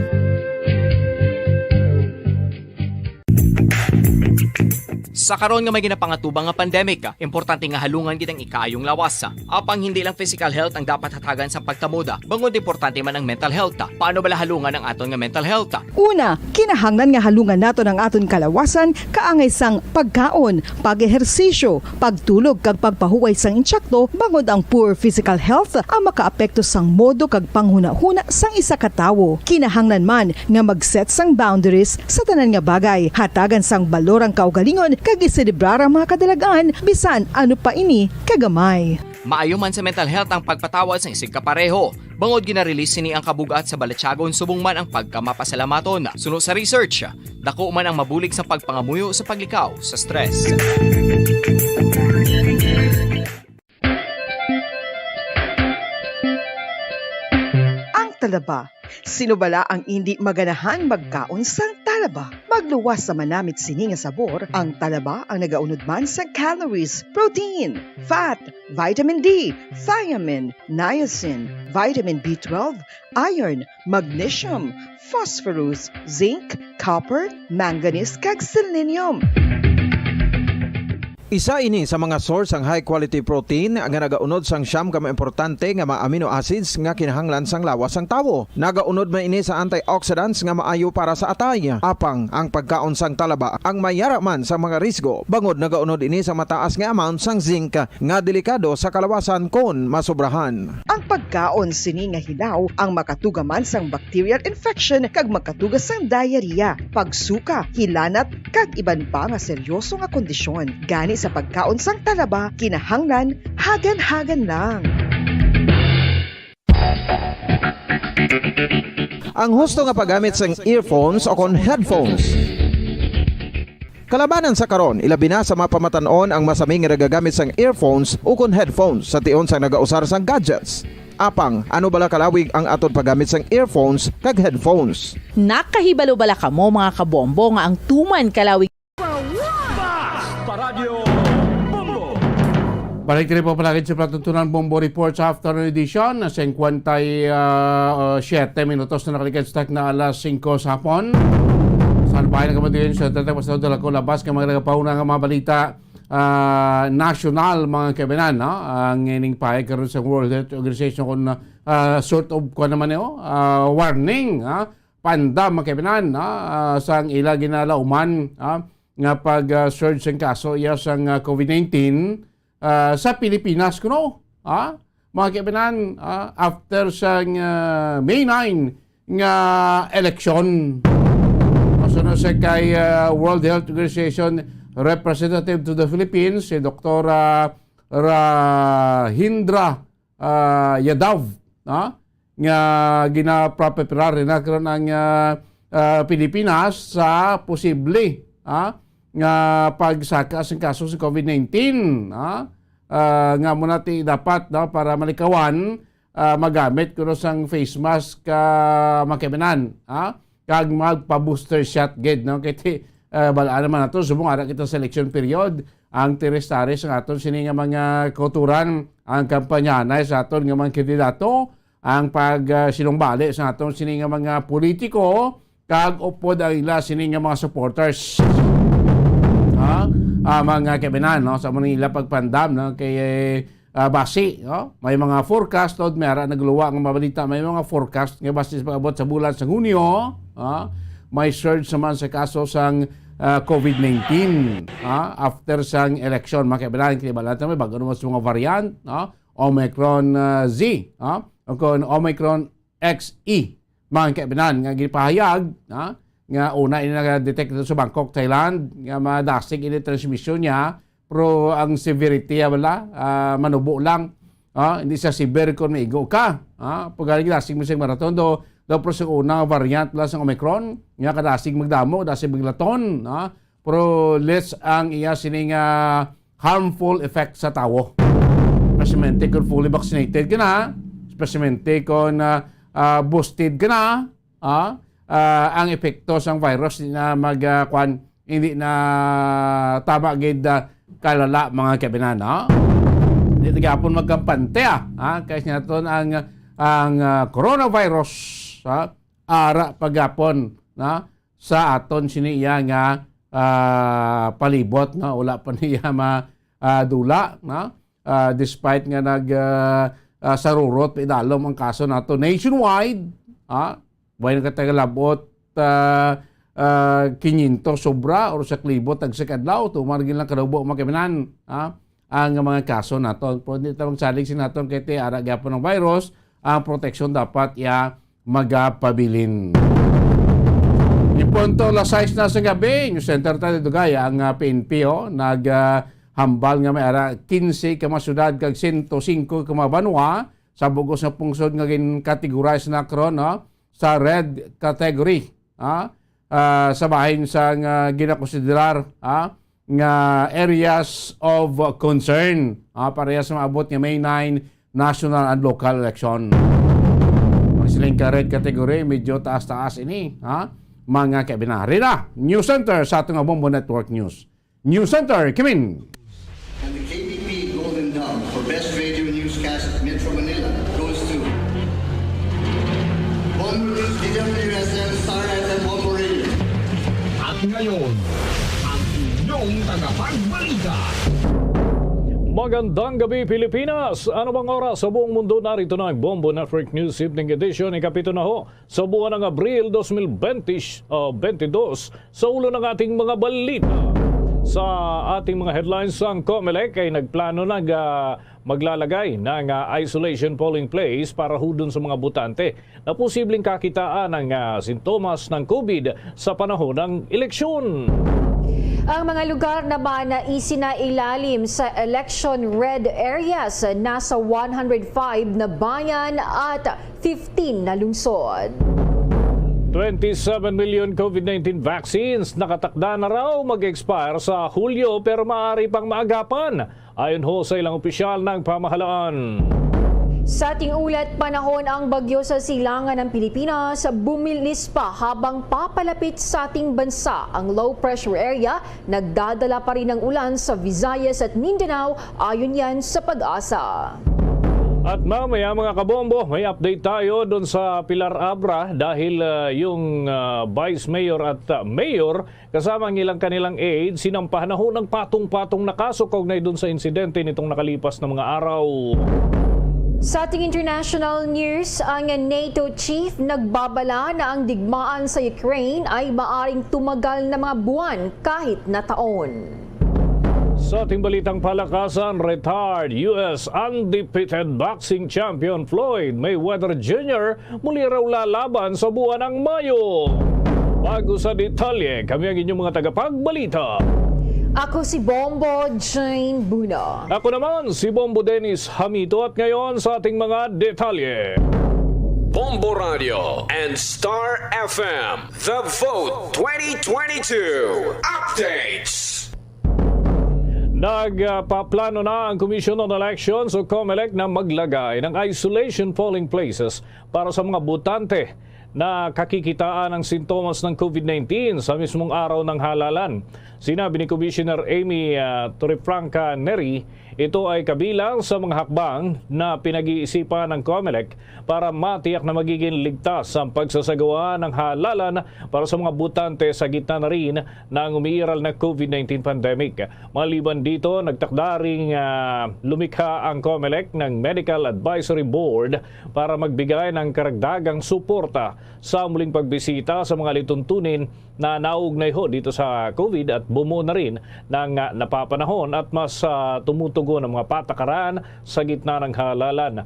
Sa karon nga may ginapangatubang nga pandemic, importante nga halungan gid ang ikaayong lawas. Apang hindi lang physical health ang dapat hatagan sa pagkamuda, bangod importante man ang mental health. Paano bala halungan ang aton nga mental health? Una, kinahanglan nga halungan naton ang aton kalawasan kaangay sang pagkaon, pag-ehersisyo, pagtulog kag pagpahuway sang insakto, bangod ang poor physical health ang makaapekto sang modo kag panghunahuna sang isa ka tawo. Kinahanglan man nga mag-set sang boundaries sa tanan nga bagay, hatagan sang balor ang kaugalingon kag iselebrar ang mga kadalag-an bisan ano pa ini kagamay. Maayo man sa mental health ang pagpatawad sang isigkapareho, bangod gina-release sini ang kabug-at sa balatyagon subong man ang pagkamapasalamaton. Suno sa research, dako man ang mabulig sa pagpangamuyo sa paglikaw sa stress. Ang talaba. Sino bala ang indi maganahan magkaon sang talaba? Magluwas sa manamit sini nga sabor, ang talaba ang nagaunod man sang calories, protein, fat, vitamin D, thiamine, niacin, vitamin B twelve, iron, magnesium, phosphorus, zinc, copper, manganese, kag selenium. Isa ini sa mga source sang high quality protein nga nagaunod sang siyam ka mga importante nga mga amino acids nga kinahanglan sang lawas sang tawo. Nagaunod man ini sa antioxidants nga maayo para sa atay. Apang ang pagkaon sang talaba ang may yara man sa mga risgo, bangod nagaunod ini sa mataas nga amount sang zinc nga delikado sa kalawasan kon masobrahan. Ang pagkaon sini nga hilaw ang makatuga man sang bacterial infection kag makatuga sang diarrhea, pagsuka, hilanat, kag iban pa nga seryoso nga kondisyon. Gani sa pagkaon sang talaba, kinahanglan hagan-hagan lang. Ang husto nga paggamit sang earphones o kon headphones. Kalabanan sa karon, ilabi na sa mga pamatan-on ang masami nga nagagamit sang earphones ukon headphones sa tion sang nagausar sang gadgets. Apang, ano bala kalawig ang aton paggamit sang earphones kag headphones? Nakahibalo bala kamo, mga kabombo, nga ang tuman kalawig Basta Radyo Bombo! Balik diri po palagi sa patutunan Bombo Reports Afternoon Edition. Singkwenta y, ah, ah, siyete minutos na nakaligad sa tak na alas singko sa hapon. Sa bahay na kapatid sa tatay, mas dala ko labas nga mga nagapahuna nga mga balita, ah, nasyonal, mga kaibigan, no? Ang ining pahayag karon sa World Health Organization kung, ah, sort of, kuwan naman, eh, oh, ah, warning, ah, pandam, mga kaibigan, no? Ah, sang ila ginalauman, ah, nga pag, ah, surge sang kaso iya sang, ah, covid nineteen, ah, sa Pilipinas kuno, ah, mga kaibigan, ah, after sang, ah, May nine nga eleksyon. Masunod sa kay, ah, World Health Organization Representative to the Philippines, si Doktor, ah, Rahindra, ah, Yadav, no? Nga ginapreparar na karon ang, ah, ah, Pilipinas sa posible, ah, nga pagsaka sa kaso sa covid nineteen, ah, ah, nga muna ti dapat, no, para malikawan, ah, magamit kuno sang face mask, ah, mga kaibigan, ah, kag magpa-booster shot gid, no? Kay ti, ah, balaan naman nato, subong ara kita sa election period, ang tires-tares ang aton sini nga mga kauturan, ang kampanyanay sa aton nga mga kandidato, ang pag, ah, sinumbali sa aton sini nga mga politiko, kag upod ang ila sini nga mga supporters. Ha? Ah, mga kaibigan, no? Sa mga ila pagpandam, no? Kay, ah, basi, no? May mga forecast, tod, may ara nagluwa nga mabalita, may mga forecast nga basi sa pag-abot sa bulan sa Hunyo, ha? May surge naman sa kaso sang ah, COVID nineteen, ah, after sang election, mga kaibanan, kaibanan natin, may bago naman sa mga variant, no? Omicron, ah, Z, ah, o kung Omicron X E, mga kaibanan, nga ginpahayag, ah, nga una ini na-detect dito sa Bangkok, Thailand, nga madasig ini transmission niya, pero ang severity, ah, wala, ah, manubo lang. Ah, hindi siya severe kung maigo ka. Ah, pagkaling dasig mo sa maraton, do, do, pero sa una nga variant lang sa Omicron, nga kadasig magdamo, dasig maglaton, ah, pero less ang iya sining, ah, harmful effect sa tawo. Especially kung fully vaccinated ka na, especially kung, ah, ah, boosted ka na, ah, ah, ang epekto sang virus di na mag, ah, kwan, hindi na tama gid, ah, kalala, mga kaibanan, no? Hindi ta gyapon magkampante, ah, ah, kay sa aton ang, ang, ah, coronavirus, ah, ara pa gyapon, no? Sa aton sini iya nga, ah, palibot, no? Wala pa niya ma, ah, dula, no? Ah, despite nga nag, ah, ah, sarurot pa idalom ang kaso nato nationwide, ah, way nagkatagalabot, ah, ah, kinyentos sobra or sa klibo tagsa ka adlaw, tumar gid lang kadubo, mga kaibanan, ah, ang mga kaso nato. Pero hindi ta magsalig sa naton kay ti ara gyapon ang virus, ang proteksyon dapat iya magapabilin. Ipunto alas sais na sa gabi, News Center ta dugay ang, ah, P N P, oh, nag, ah, hambal nga may ara quince ka mga syudad kag sento singko ka mga banwa sa bugos nga pungsod nga gin-categorize na karon, no, sa red category, ah, ah, sa bahin sang, ah, ginakonsiderar, ah, nga areas of concern, ah, pareha sa maabot nga May nine national and local election. Ang siling ka red category, medyo taas-taas ini, ha? Mga kaibanan. Rina, News Center sa aton nga Bombo Network News. News Center, Kimin. And the K B P Golden Dove for Best Radio Newscast at Metro Manila goes to Bombo News, D W S M, Star F M, Bombo Radio. At ngayon, ang inyong tagapagbalita. Magandang gabi, Pilipinas! Ano bang oras sa buong mundo? Narito na ang Bombo Network News Evening Edition, ikapito na ho sa buwan ng Abril dos mil bente, ah, bente dos. Sa ulo ng ating mga balita, sa ating mga headlines, ang Comelec ay nagplano na, ah, maglalagay ng, ah, isolation polling place para hudon sa mga botante na posibleng kakitaan ng, ah, sintomas ng COVID sa panahon ng eleksyon. Ang mga lugar naman na isinailalim sa election red areas, nasa one hundred five na bayan at fifteen na lungsod. Twenty-seven million COVID nineteen vaccines nakatakda na raw mag-expire sa Hulyo, pero maaari pang maagapan, ayon ho sa ilang opisyal ng pamahalaan. Sa ating ulat, panahon ang bagyo sa silangan ng Pilipinas, bumilis pa habang papalapit sa ating bansa ang low pressure area. Nagdadala pa rin ng ulan sa Visayas at Mindanao, ayon yan sa PAGASA. At mamaya, mga kabombo, may update tayo dun sa Pilar Abra dahil, ah, yung, ah, vice mayor at, ah, mayor kasama ang ilang kanilang aide sinampahan na ho ng patong-patong na kaso kaugnay dun sa insidente nitong nakalipas na mga araw. Sa ating international news, ang NATO chief nagbabala na ang digmaan sa Ukraine ay maaring tumagal na mga buwan kahit na taon. Sa ating balitang palakasan, retired U S undefeated boxing champion Floyd Mayweather Junior muli raw lalaban sa buwan ng Mayo. Bago sa detalye, kami ang inyong mga tagapagbalita. Ako si Bombo Jane Buna. Ako naman si Bombo Dennis Hamito, at ngayon sa ating mga detalye. Bombo Radio and Star F M, The Vote twenty twenty-two Updates. Nagpaplano na ang Commission on Elections o Comelec na maglagay ng isolation polling places para sa mga botante na kakikitaan ng sintomas ng COVID nineteen sa mismong araw ng halalan. Sinabi ni Commissioner Amy, ah, Torrefranca Neri, Ito ay kabilang sa mga hakbang na pinag-iisipan ng Comelec para matiyak na magiging ligtas ang pagsasagawa ng halalan para sa mga botante sa gitna na rin ng umiiral na COVID nineteen pandemic. Maliban dito, nagtakda ring, ah, lumikha ang Comelec ng Medical Advisory Board para magbigay ng karagdagang suporta sa muling pagbisita sa mga lituntunin na naugnay ho dito sa COVID at bumuo na rin ng, ah, napapanahon at mas, ah, tumutugon ang mga patakaran sa gitna ng halalan.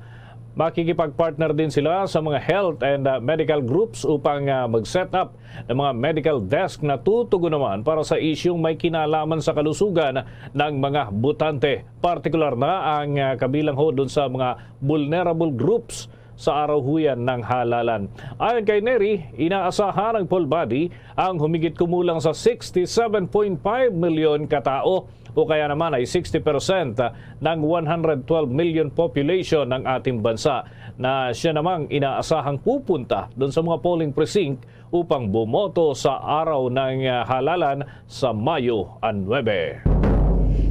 Makikipag-partner din sila sa mga health and, ah, medical groups upang, ah, mag-set up ng mga medical desk na tutugon naman para sa isyung may kinalaman sa kalusugan ng mga botante. Partikular na ang, ah, kabilang ho dun sa mga vulnerable groups sa araw-huyan ng halalan. Ayon kay Neri, inaasahan ng full body ang humigit kumulang sa sixty-seven point five milyon ka tawo, o kaya naman ay sixty percent ng one hundred twelve million population ng ating bansa, na siya namang inaasahang pupunta dun sa mga polling precinct upang bumoto sa araw ng, ah, halalan sa Mayo nuebe.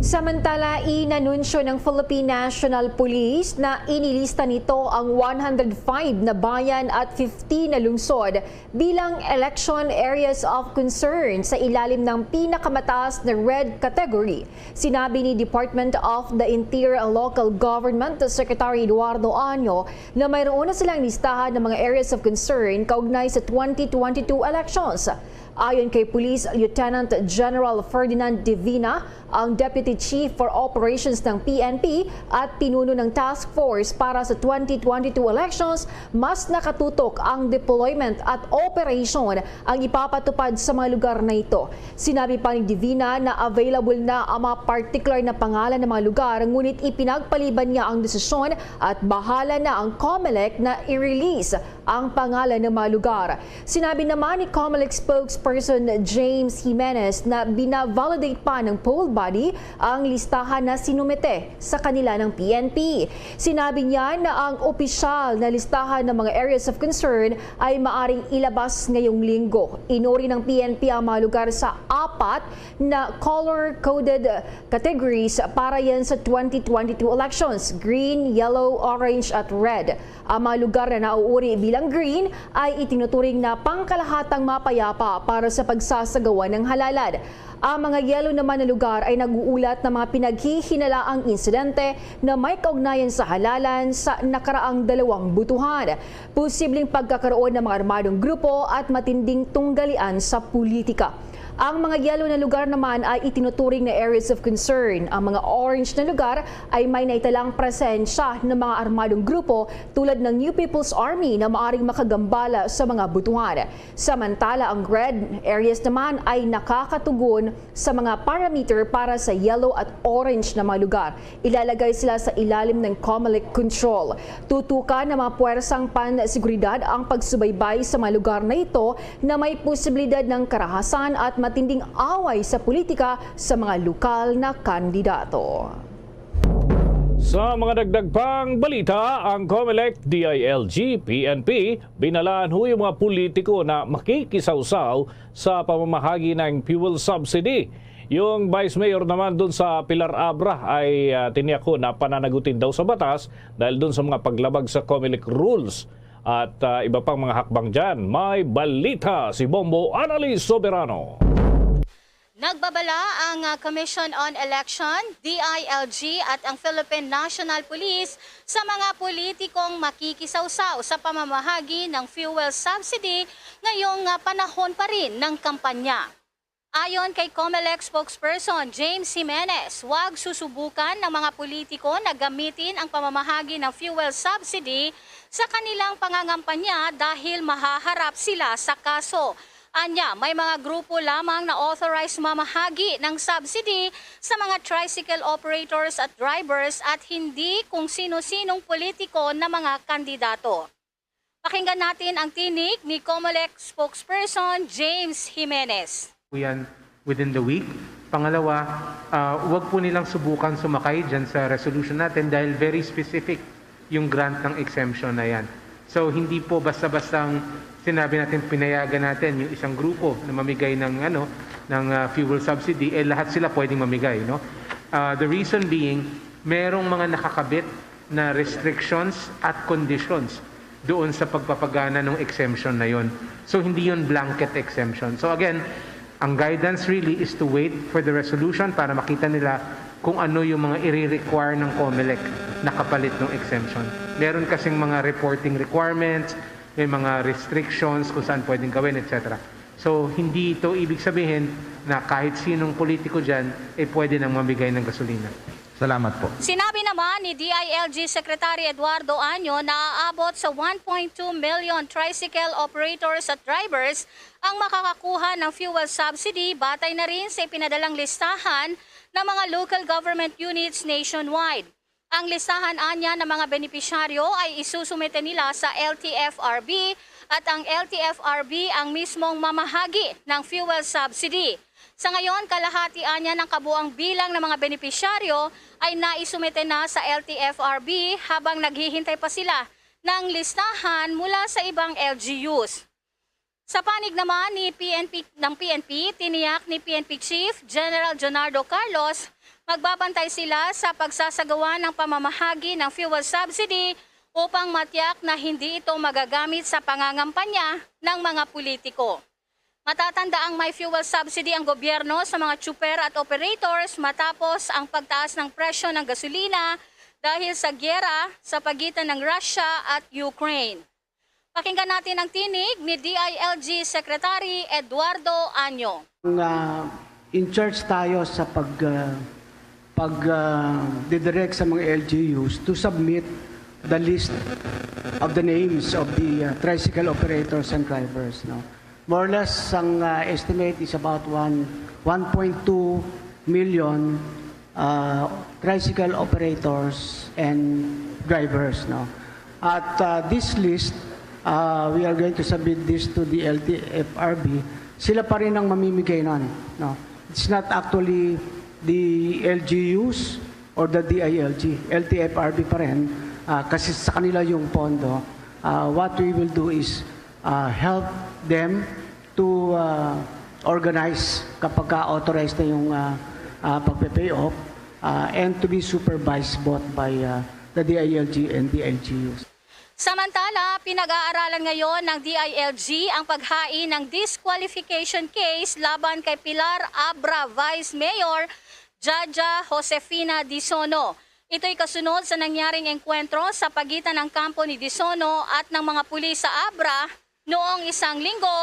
Samantala, inanunsyo ng Philippine National Police na inilista nito ang one hundred five na bayan at fifteen na lungsod bilang election areas of concern sa ilalim ng pinakamataas na red category. Sinabi ni Department of the Interior and Local Government Secretary Eduardo Año na mayroon na silang listahan ng mga areas of concern kaugnay sa twenty twenty-two elections. Ayon kay Police Lieutenant General Ferdinand Divina, ang Deputy Chief for Operations ng P N P at pinuno ng task force para sa twenty twenty-two elections, mas nakatutok ang deployment at operation ang ipapatupad sa mga lugar na ito. Sinabi pa ni Divina na available na ang mga partikular na pangalan ng mga lugar, ngunit ipinagpaliban niya ang desisyon at bahala na ang Comelec na i-release ang pangalan ng mga lugar. Sinabi naman ni Comelec spokesperson James Jimenez na bina-validate pa ng poll body ang listahan na sinumite sa kanila ng P N P. Sinabi niya na ang opisyal na listahan ng mga areas of concern ay maaring ilabas ngayong linggo. Inuri ng P N P ang mga lugar sa apat na color-coded categories para yan sa twenty twenty-two elections: green, yellow, orange, at red. Ang mga lugar na nauuri bilang green ay itinuturing na pangkalahatang mapayapa para sa pagsasagawa ng halalan. Ang mga yellow naman na lugar ay nag-uulat ng mga pinaghihinalaang insidente na may kaugnayan sa halalan sa nakaraang dalawang botohan. Posibleng pagkakaroon ng mga armadong grupo at matinding tunggalian sa politika. Ang mga yellow na lugar naman ay itinuturing na areas of concern. Ang mga orange na lugar ay may naitalang presensya ng mga armadong grupo tulad ng New People's Army na maaring makagambala sa mga botohan. Samantala, ang red areas naman ay nakakatugon sa mga parameter para sa yellow at orange na mga lugar. Ilalagay sila sa ilalim ng Comelec control. Tutukan ng mga puwersang panseguridad ang pagsubaybay sa mga lugar na ito na may posibilidad ng karahasan at matinding away sa politika sa mga lokal na kandidato. Sa mga dagdag pang balita, ang Comelec, D I L G, P N P, binalaan ho yung mga politiko na makikisawsaw sa pamamahagi ng fuel subsidy. Yung Vice Mayor naman dun sa Pilar Abra ay, ah, tiniyak ho na pananagutin daw sa batas dahil dun sa mga paglabag sa Comelec rules. At, ah, iba pang mga hakbang dyan. May balita si Bombo Annalyn Soberano. Nagbabala ang, ah, Commission on Election, D I L G, at ang Philippine National Police sa mga politikong makikisawsaw sa pamamahagi ng fuel subsidy ngayong, ah, panahon pa rin ng kampanya. Ayon kay Comelec spokesperson James Jimenez, huwag susubukan ng mga politiko na gamitin ang pamamahagi ng fuel subsidy sa kanilang pangangampanya dahil mahaharap sila sa kaso. Anya, may mga grupo lamang na authorized mamahagi ng subsidy sa mga tricycle operators at drivers at hindi kung sino-sinong politiko na mga kandidato. Pakinggan natin ang tinig ni Comelec spokesperson James Jimenez. Po yan within the week. Pangalawa, ah, wag po nilang subukan sumakay dyan sa resolution natin dahil very specific yung grant ng exemption na yan. So, hindi po basta-bastang sinabi natin, pinayagan natin yung isang grupo na mamigay ng, ano, ng, ah, fuel subsidy, eh, lahat sila pwedeng mamigay, no? Ah, the reason being, Merong mga nakakabit na restrictions at conditions doon sa pagpapagana ng exemption na yon. So, hindi yon blanket exemption. So, again, ang guidance really is to wait for the resolution para makita nila kung ano yung mga i-require ng COMELEC na kapalit ng exemption. Meron kasing mga reporting requirements, may mga restrictions kung saan pwedeng gawin, et cetera. So, hindi ito ibig sabihin na kahit sinong politiko dyan ay pwede nang mamigay ng gasolina. Salamat po. Sinabi naman ni D I L G Secretary Eduardo Año na aabot sa one point two million tricycle operators at drivers ang makakakuha ng fuel subsidy batay na rin sa ipinadalang listahan ng mga local government units nationwide. Ang listahan anya ng mga benepisyaryo ay isusumite nila sa L T F R B at ang L T F R B ang mismong mamahagi ng fuel subsidy. Sa ngayon, kalahati anya ng kabuang bilang ng mga benepisyaryo ay naisumite na sa L T F R B habang naghihintay pa sila ng listahan mula sa ibang L G Us. Sa panig naman ni P N P, ng P N P, tiniyak ni P N P Chief General Jonardo Carlos, magbabantay sila sa pagsasagawa ng pamamahagi ng fuel subsidy upang matiyak na hindi ito magagamit sa pangangampanya ng mga politiko. Matatanda ang may fuel subsidy ang gobyerno sa mga tsuper at operators matapos ang pagtaas ng presyo ng gasolina dahil sa giyera sa pagitan ng Russia at Ukraine. Pakinggan natin ang tinig ni D I L G Secretary Eduardo Año. Ang, ah, in charge tayo sa pag ah, pag ah, didirect sa mga L G Us to submit the list of the names of the ah, tricycle operators and drivers, no. More or less, ang ah, estimate is about one one point two million ah, tricycle operators and drivers, no. At ah, this list, ah, we are going to submit this to the L T F R B. Sila pa rin ang mamimigay nun, no. It's not actually the L G Us or the D I L G, L T F R B pa rin, ah, kasi sa kanila yung pondo. Ah, what we will do is ah, help them to ah, organize kapag ka-authorize na yung ah, ah, pagpe-pay off ah, and to be supervised both by ah, the D I L G and D I L G Us. Samantala, pinag-aaralan ngayon ng D I L G ang paghain ng disqualification case laban kay Pilar Abra Vice Mayor Jaja Josefina Disono. Ito'y kasunod sa nangyaring engkwentro sa pagitan ng kampo ni Disono at ng mga pulis sa Abra noong isang linggo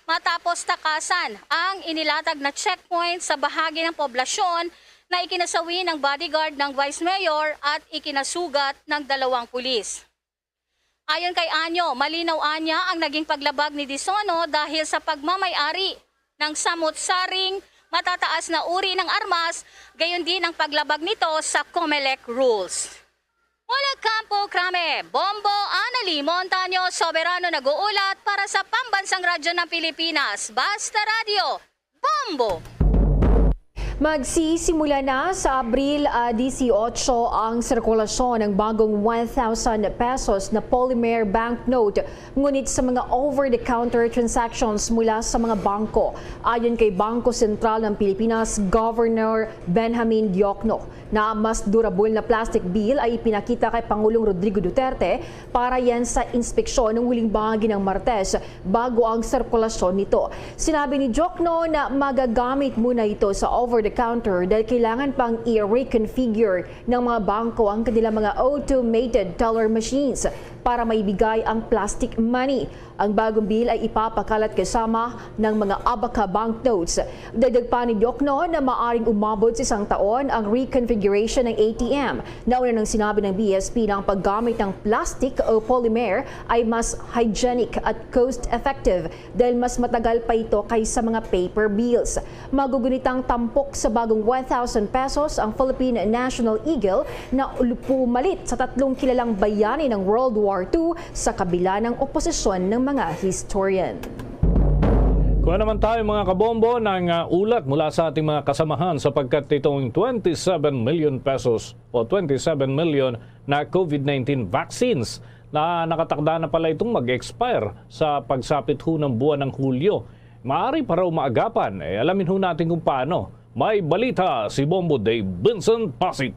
matapos takasan ang inilatag na checkpoint sa bahagi ng poblasyon na ikinasawi ng bodyguard ng Vice Mayor at ikinasugat ng dalawang pulis. Ayon kay Anyo, malinaw anya ang naging paglabag ni Disono dahil sa pagmamay-ari ng samot-saring matataas na uri ng armas, gayon din ang paglabag nito sa COMELEC rules. Mula Campo Crame, Bombo Anali Montaño, Soberano nag-uulat para sa Pambansang Radyo ng Pilipinas, Basta Radyo, Bombo! Magsisimula na sa Abril ah, dieciocho ang sirkulasyon ng bagong one thousand pesos na polymer banknote, ngunit sa mga over-the-counter transactions mula sa mga bangko. Ayon kay Bangko Sentral ng Pilipinas Governor Benjamin Diokno, na mas durable na plastic bill ay ipinakita kay Pangulong Rodrigo Duterte para yan sa inspeksyon ng huling bahagi ng Martes bago ang sirkulasyon nito. Sinabi ni Diokno na magagamit muna ito sa over-the-counter dahil kailangan pang i-reconfigure ng mga bangko ang kanilang mga automated teller machines para maibigay ang plastic money. Ang bagong bill ay ipapakalat kasama ng mga Abaca banknotes. Dagdag pa ni Diokno na maaring umabot sa isang taon ang reconfiguration ng A T M. Nauna nang sinabi ng B S P na ang paggamit ng plastic o polymer ay mas hygienic at cost-effective dahil mas matagal pa ito kaysa mga paper bills. Magugunitang tampok sa bagong one thousand pesos ang Philippine National Eagle na pumalit sa tatlong kilalang bayani ng World War two sa kabila ng oposisyon ng mga historian. Kuha naman tayo, mga kabombo, ng ah, ulat mula sa ating mga kasamahan sapagkat itong twenty-seven million pesos o twenty-seven million na COVID nineteen vaccines na nakatakda na pala itong mag-expire sa pagsapit ho ng buwan ng Hulyo. Maaari pa raw maagapan. Eh, alamin ho natin kung paano. May balita si Bombo Dave Vincent Pasig.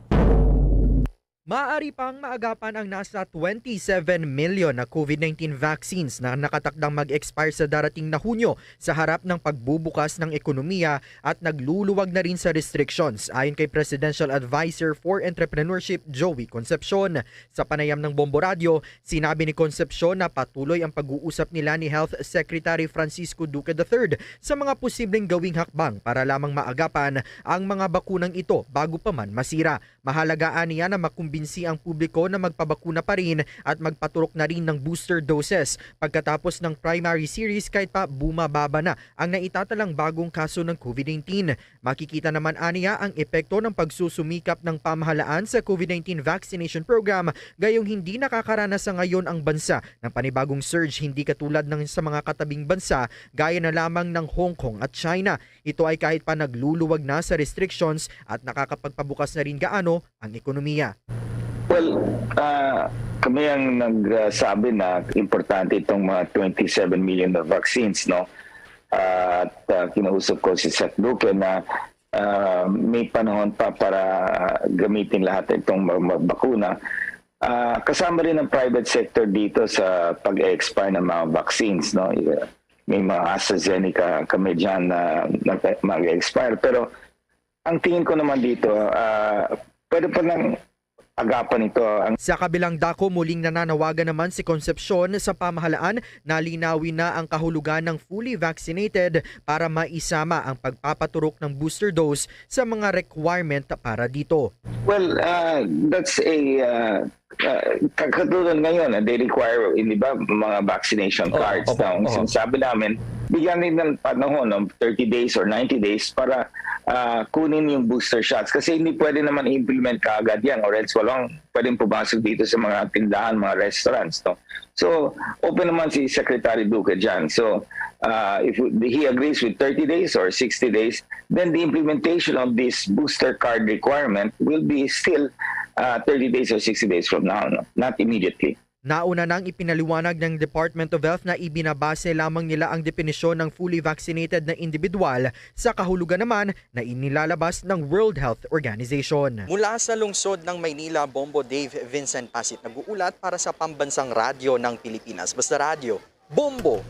Maaari pang maagapan ang nasa twenty-seven million na COVID nineteen vaccines na nakatakdang mag-expire sa darating na Hunyo sa harap ng pagbubukas ng ekonomiya at nagluluwag na rin sa restrictions, ayon kay Presidential Advisor for Entrepreneurship Joey Concepcion. Sa panayam ng Bombo Radio, sinabi ni Concepcion na patuloy ang pag-uusap nila ni Health Secretary Francisco Duque the third sa mga posibleng gawing hakbang para lamang maagapan ang mga bakunang ito bago pa man masira. Mahalaga aniya na makumbinsi ang publiko na magpabakuna pa rin at magpaturok na rin ng booster doses pagkatapos ng primary series, kahit pa bumababa na ang naitatalang bagong kaso ng COVID nineteen. Makikita naman aniya ang epekto ng pagsusumikap ng pamahalaan sa COVID nineteen vaccination program, gayong hindi nakakaranas sa ngayon ang bansa ng panibagong surge, hindi katulad ng sa mga katabing bansa gaya na lamang ng Hong Kong at China. Ito ay kahit pa nagluluwag na sa restrictions at nakakapagpabukas na rin gaano ang ekonomiya. Well, ah, kami ang nagsabi na importante itong mga twenty-seven million na vaccines, no? At ah, kinausap ko si Sec Duque na ah, may panahon pa para gamitin lahat itong mag- magbakuna. Ah, kasama rin ang private sector dito sa pag-expire ng mga vaccines, no? May mga AstraZeneca kami dyan na nag- mag-expire. Pero ang tingin ko naman dito, ah, pwede pa nang agapan ito. Ang Sa kabilang dako, muling nananawagan naman si Concepcion sa pamahalaan na linawin na ang kahulugan ng fully vaccinated para maisama ang pagpapaturok ng booster dose sa mga requirement para dito. Well, uh, that's a uh, uh, katulad ngayon, uh, they require, hindi ba, mga vaccination Oo, cards. opo, Now, ang oho. sinasabi namin, bigyan nila ng panahon, no, thirty days or ninety days para uh, kunin yung booster shots kasi hindi pwede naman i-implement kaagad yan or else walang pwedeng pumasok dito sa mga tindahan, mga restaurants. No? So, open naman si Secretary Duque dyan. So, uh, if he agrees with thirty days or sixty days, then the implementation of this booster card requirement will be still uh, thirty days or sixty days from now, no? Not immediately. Nauna nang ipinaliwanag ng Department of Health na ibinabase lamang nila ang definisyon ng fully vaccinated na individual sa kahulugan naman na inilalabas ng World Health Organization. Mula sa lungsod ng Maynila, Bombo Dave Vincent Pasit nag-uulat para sa Pambansang Radyo ng Pilipinas. Basta Radyo, Bombo!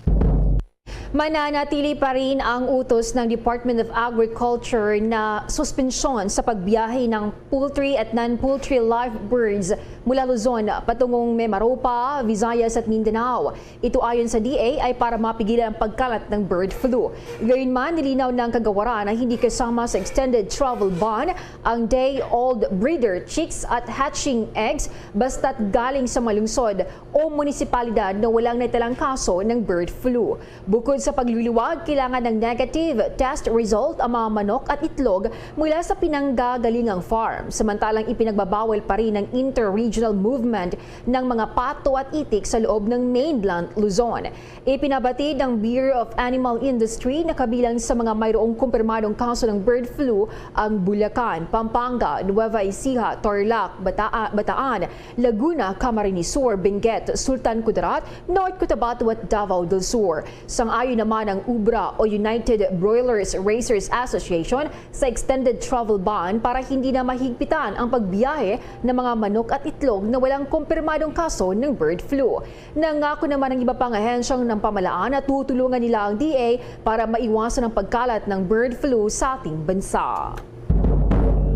Mananatili pa rin ang utos ng Department of Agriculture na suspensyon sa pagbiyahe ng poultry at non-poultry live birds mula Luzon patungong Mimaropa, Visayas at Mindanao. Ito ayon sa D A ay para mapigilan ang pagkalat ng bird flu. Gayunman, nilinaw ng kagawaran na hindi kasama sa extended travel ban ang day-old breeder chicks at hatching eggs basta't galing sa mga lungsod o munisipalidad na walang naitalang kaso ng bird flu. Bukod sa pagluluwag, kailangan ng negative test result ang mga manok at itlog mula sa pinanggagalingang farm, samantalang ipinagbabawal pa rin ang inter-regional movement ng mga pato at itik sa loob ng mainland Luzon. Ipinabatid ng Bureau of Animal Industry na kabilang sa mga mayroong kumpirmadong kaso ng bird flu ang Bulacan, Pampanga, Nueva Ecija, Tarlac, Bataa-, Bataan, Laguna, Camarines Sur, Benguet, Sultan Kudarat, North Cotabato at Davao del Sur. Sang-ayon naman ang UBRA o United Broilers Raisers Association sa extended travel ban para hindi na mahigpitan ang pagbiyahe ng mga manok at itlog na walang kumpirmadong kaso ng bird flu. Nangako naman ang iba pang ahensyang ng pamahalaan na tutulungan nila ang D A para maiwasan ang pagkalat ng bird flu sa ating bansa.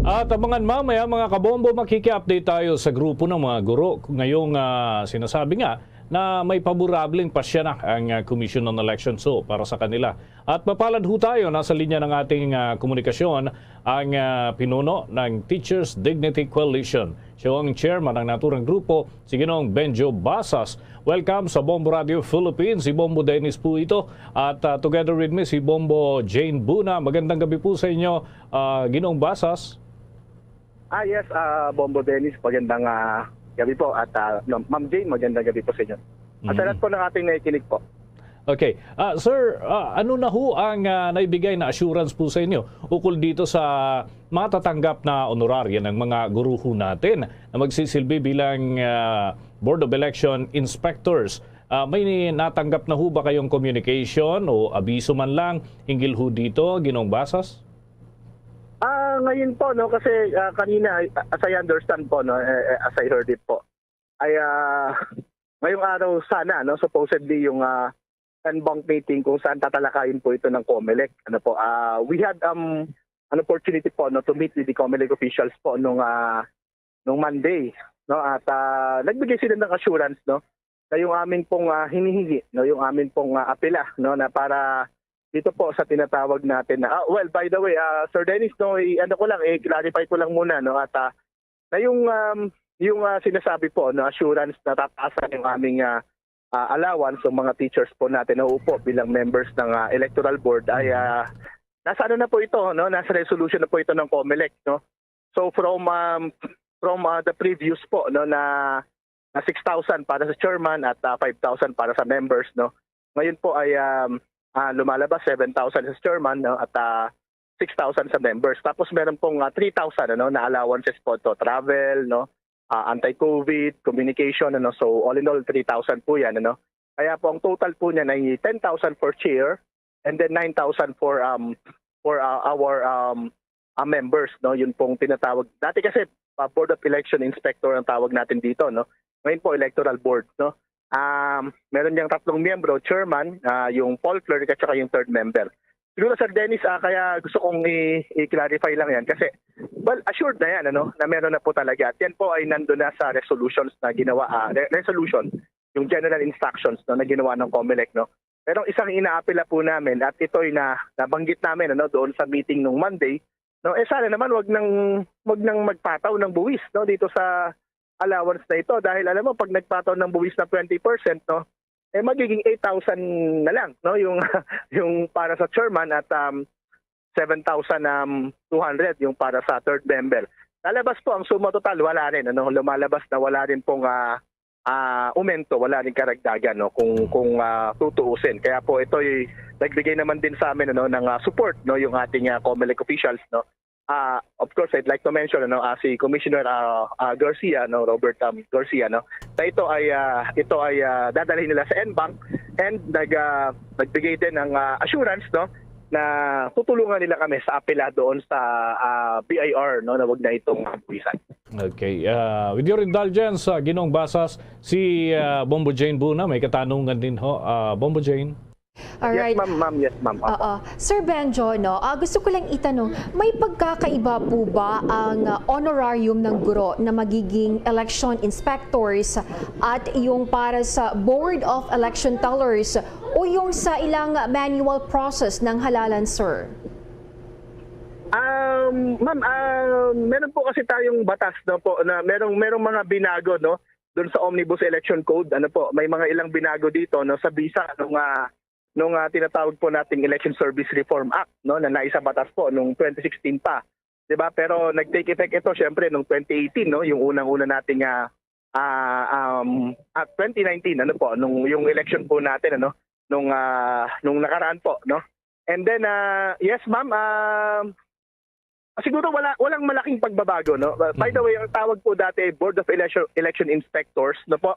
At abangan mamaya, mga kabombo, makiki-update tayo sa grupo ng mga guro. Ngayong ah, sinasabi nga na may paborableng pasya na ang ah, Commission on Elections, so, para sa kanila. At mapalad ho tayo, nasa linya ng ating ah, komunikasyon ang ah, pinuno ng Teachers Dignity Coalition. Siya ang chairman ng naturang grupo, si Ginoong Benjo Basas. Welcome sa Bombo Radio Philippines. Si Bombo Dennis po ito. At ah, together with me, si Bombo Jane Buna. Magandang gabi po sa inyo, ah, Ginoong Basas. Ah, yes, ah, Bombo Dennis, magandang ah, gabi po. At ah, no, Ma'am Jane, magandang gabi po sa inyo. At sa Mm. lahat po ng ating nakikinig po. Okay. Ah, sir, ah, ano na ho ang ah, naibigay na assurance po sa inyo ukol dito sa matatanggap na honorarya ng mga guro ho natin na magsisilbi bilang ah, Board of Election Inspectors? Ah, may natanggap na ho ba kayong communication o abiso man lang hinggil ho dito, Ginoong Basas? Ah, Ngayon po, no, kasi, ah, kanina, as I understand po, no, eh, eh, as I heard it po, ay, ah, ngayong araw sana, no, supposedly yung, ah, en banc meeting kung saan tatalakayin po ito ng Comelec. Ano po, ah, we had, um, an opportunity po, no, to meet with the Comelec officials po nung, ah, nung Monday, no, at, ah, nagbigay sila ng assurance, no, na yung amin pong, ah, hinihingi, no, yung amin pong, ah, apela, no, na para dito po sa tinatawag natin na, ah, well, by the way, ah, Sir Dennis, no, i-, ano ko lang, i-clarify ko lang muna, no, at, ah, na yung, um, yung, ah, sinasabi po, no, assurance na tataasan yung aming, ah, ah, allowance ng mga teachers po natin na uupo bilang members ng, ah, electoral board ay, ah, nasa ano na po ito, no, nasa resolution na po ito ng Comelec, no. So from, um, from, ah, the previous po, no, na, na six thousand para sa chairman at, ah, five thousand para sa members, no. Ngayon po ay, um, ah, lumalabas seven thousand sa chairman, no, at, ah, six thousand sa members. Tapos meron pong, ah, three thousand, ano, na allowances po to, travel, no, ah, anti-COVID, communication, ano. So all in all, three thousand po 'yan, ano. Kaya po ang total po niyan ay ten thousand for chair and then nine thousand for, um, for, ah, our, um, ah, members, no. Yun pong tinatawag. Dati kasi, ah, Board of Election Inspector ang tawag natin dito, no. Ngayon po, electoral board, no. Um, meron niyang tatlong miyembro, chairman, ah, yung poll clerk at saka yung third member. Siguro, Sir Dennis, ah, kaya gusto kong i-, i-clarify lang 'yan kasi, well, assured na 'yan, ano, na meron na po talaga. At 'yan po ay nandun na sa resolutions na ginawa, ah, re-, resolution, yung general instructions, no, na ginawa ng Comelec, no. Pero ang isang inaapela po namin, at ito'y na, nabanggit namin, ano, doon sa meeting nung Monday, no, eh, sana naman wag nang, wag nang magpataw ng buwis, no, dito sa allowance na ito. Dahil alam mo, pag nagpataw ng buwis na twenty percent, no, eh, magiging eight thousand na lang, no, yung, yung para sa chairman at, um, seven thousand, um, two hundred yung para sa third member. Lalabas po ang suma total, wala rin, ano, lumalabas na wala rin pong, ah, ah, aumento, wala rin karagdagan, no, kung, kung, ah, tutuusin. Kaya po ito'y nagbigay naman din sa amin, ano, ng, ah, support, no, yung ating, ah, Comelec officials, no. Ah, of course, I'd like to mention, ano, ah, si Commissioner, ah, ah, Garcia, no, Robert, um, Garcia, no, na ito ay, ah, ito ay, ah, dadalhin nila sa en banc and nag, ah, nagbigay din ng, ah, assurance, no, na tutulungan nila kami sa apela doon sa, ah, B I R, no, na wag na itong buwisan. Okay. Ah, with your indulgence, ah, Ginoong Basas, si, ah, Bombo Jane Buna, may katanungan din ho. Ah, Bombo Jane. Yes, Alright. ma'am, ma'am. Yes, ma'am. Opo. Oo. Sir Benjo, no, ah, gusto ko lang itanong, may pagkakaiba po ba ang, ah, honorarium ng guro na magiging election inspectors at yung para sa Board of Election Tellers o yung sa ilang manual process ng halalan, sir? Um, ma'am, ah, meron po kasi tayong batas, no, po, na merong, merong mga binago, no, doon sa Omnibus Election Code, ano po, may mga ilang binago dito, no, sa bisa nung, ah, nung, ah, tinatawag po nating Election Service Reform Act, no, na naisabatas po nung twenty sixteen pa, 'di ba? Pero nag-take effect ito, syempre, nung twenty eighteen, no, yung unang-una nating, ah, ah, um, at twenty nineteen, ano po, nung yung election po natin, ano, nung, ah, nung nakaraan po, no. And then, ah, yes, ma'am, ah, siguro wala, walang malaking pagbabago, no. Uh, by the Mm. way, ang tawag po dati ay Board of Election, Election Inspectors, no po,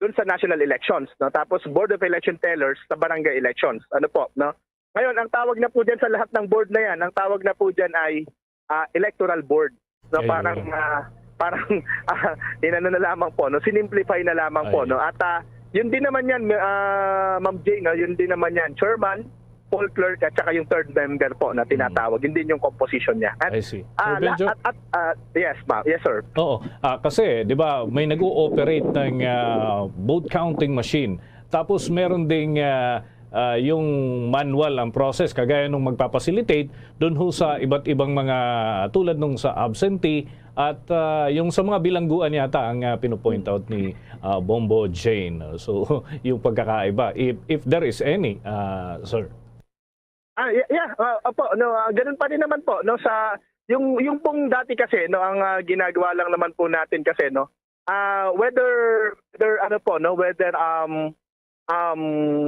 dun sa national elections, no. Tapos Board of Election Tellers sa barangay elections, ano po, no. Ngayon, ang tawag na po diyan sa lahat ng board na 'yan, ang tawag na po diyan ay, ah, electoral board, no. Ayun. Parang, ah, parang, ah, inano na lamang po, no, sinimplify na lamang po, Ay. no. At, ah, yun din naman 'yan, ah, Ma'am Jane, no, yun din naman 'yan, chairman, poll clerk, at saka yung third member po na Mm. tinatawag. Yun din yung composition niya. At, I see. ah, Sir la-, Benjo? at, at, ah, yes, ma'am. Yes, sir. Oo. Ah, kasi, 'di ba, may nag-ooperate ng, ah, vote counting machine. Tapos meron ding, ah, ah, yung manual ang process, kagaya nung magpa-facilitate dun ho sa iba't ibang mga, tulad nung sa absentee at, ah, yung sa mga bilangguan yata ang, ah, pinopoint out ni, ah, Bombo Jane. So, yung pagkakaiba, if, if there is any, ah, sir. Ah, yeah, yeah. Ah, opo, no, ah, ganun pa rin naman po, no, sa yung, yung pong dati kasi, no, ang, ah, ginagawa lang naman po natin kasi, no, ah, whether, whether ano po, no, whether, um, um,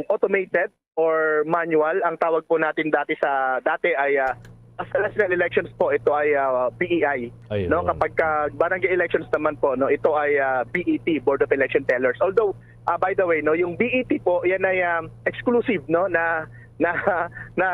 automated or manual, ang tawag po natin dati sa, dati ay, ah, sa national elections po, ito ay, ah, B E I, Ayun. no? Kapag ka barangay elections naman po, no, ito ay, ah, B E T, Board of Election Tellers. Although, ah, by the way, no, yung B E T po, yan ay, ah, exclusive, no, na na na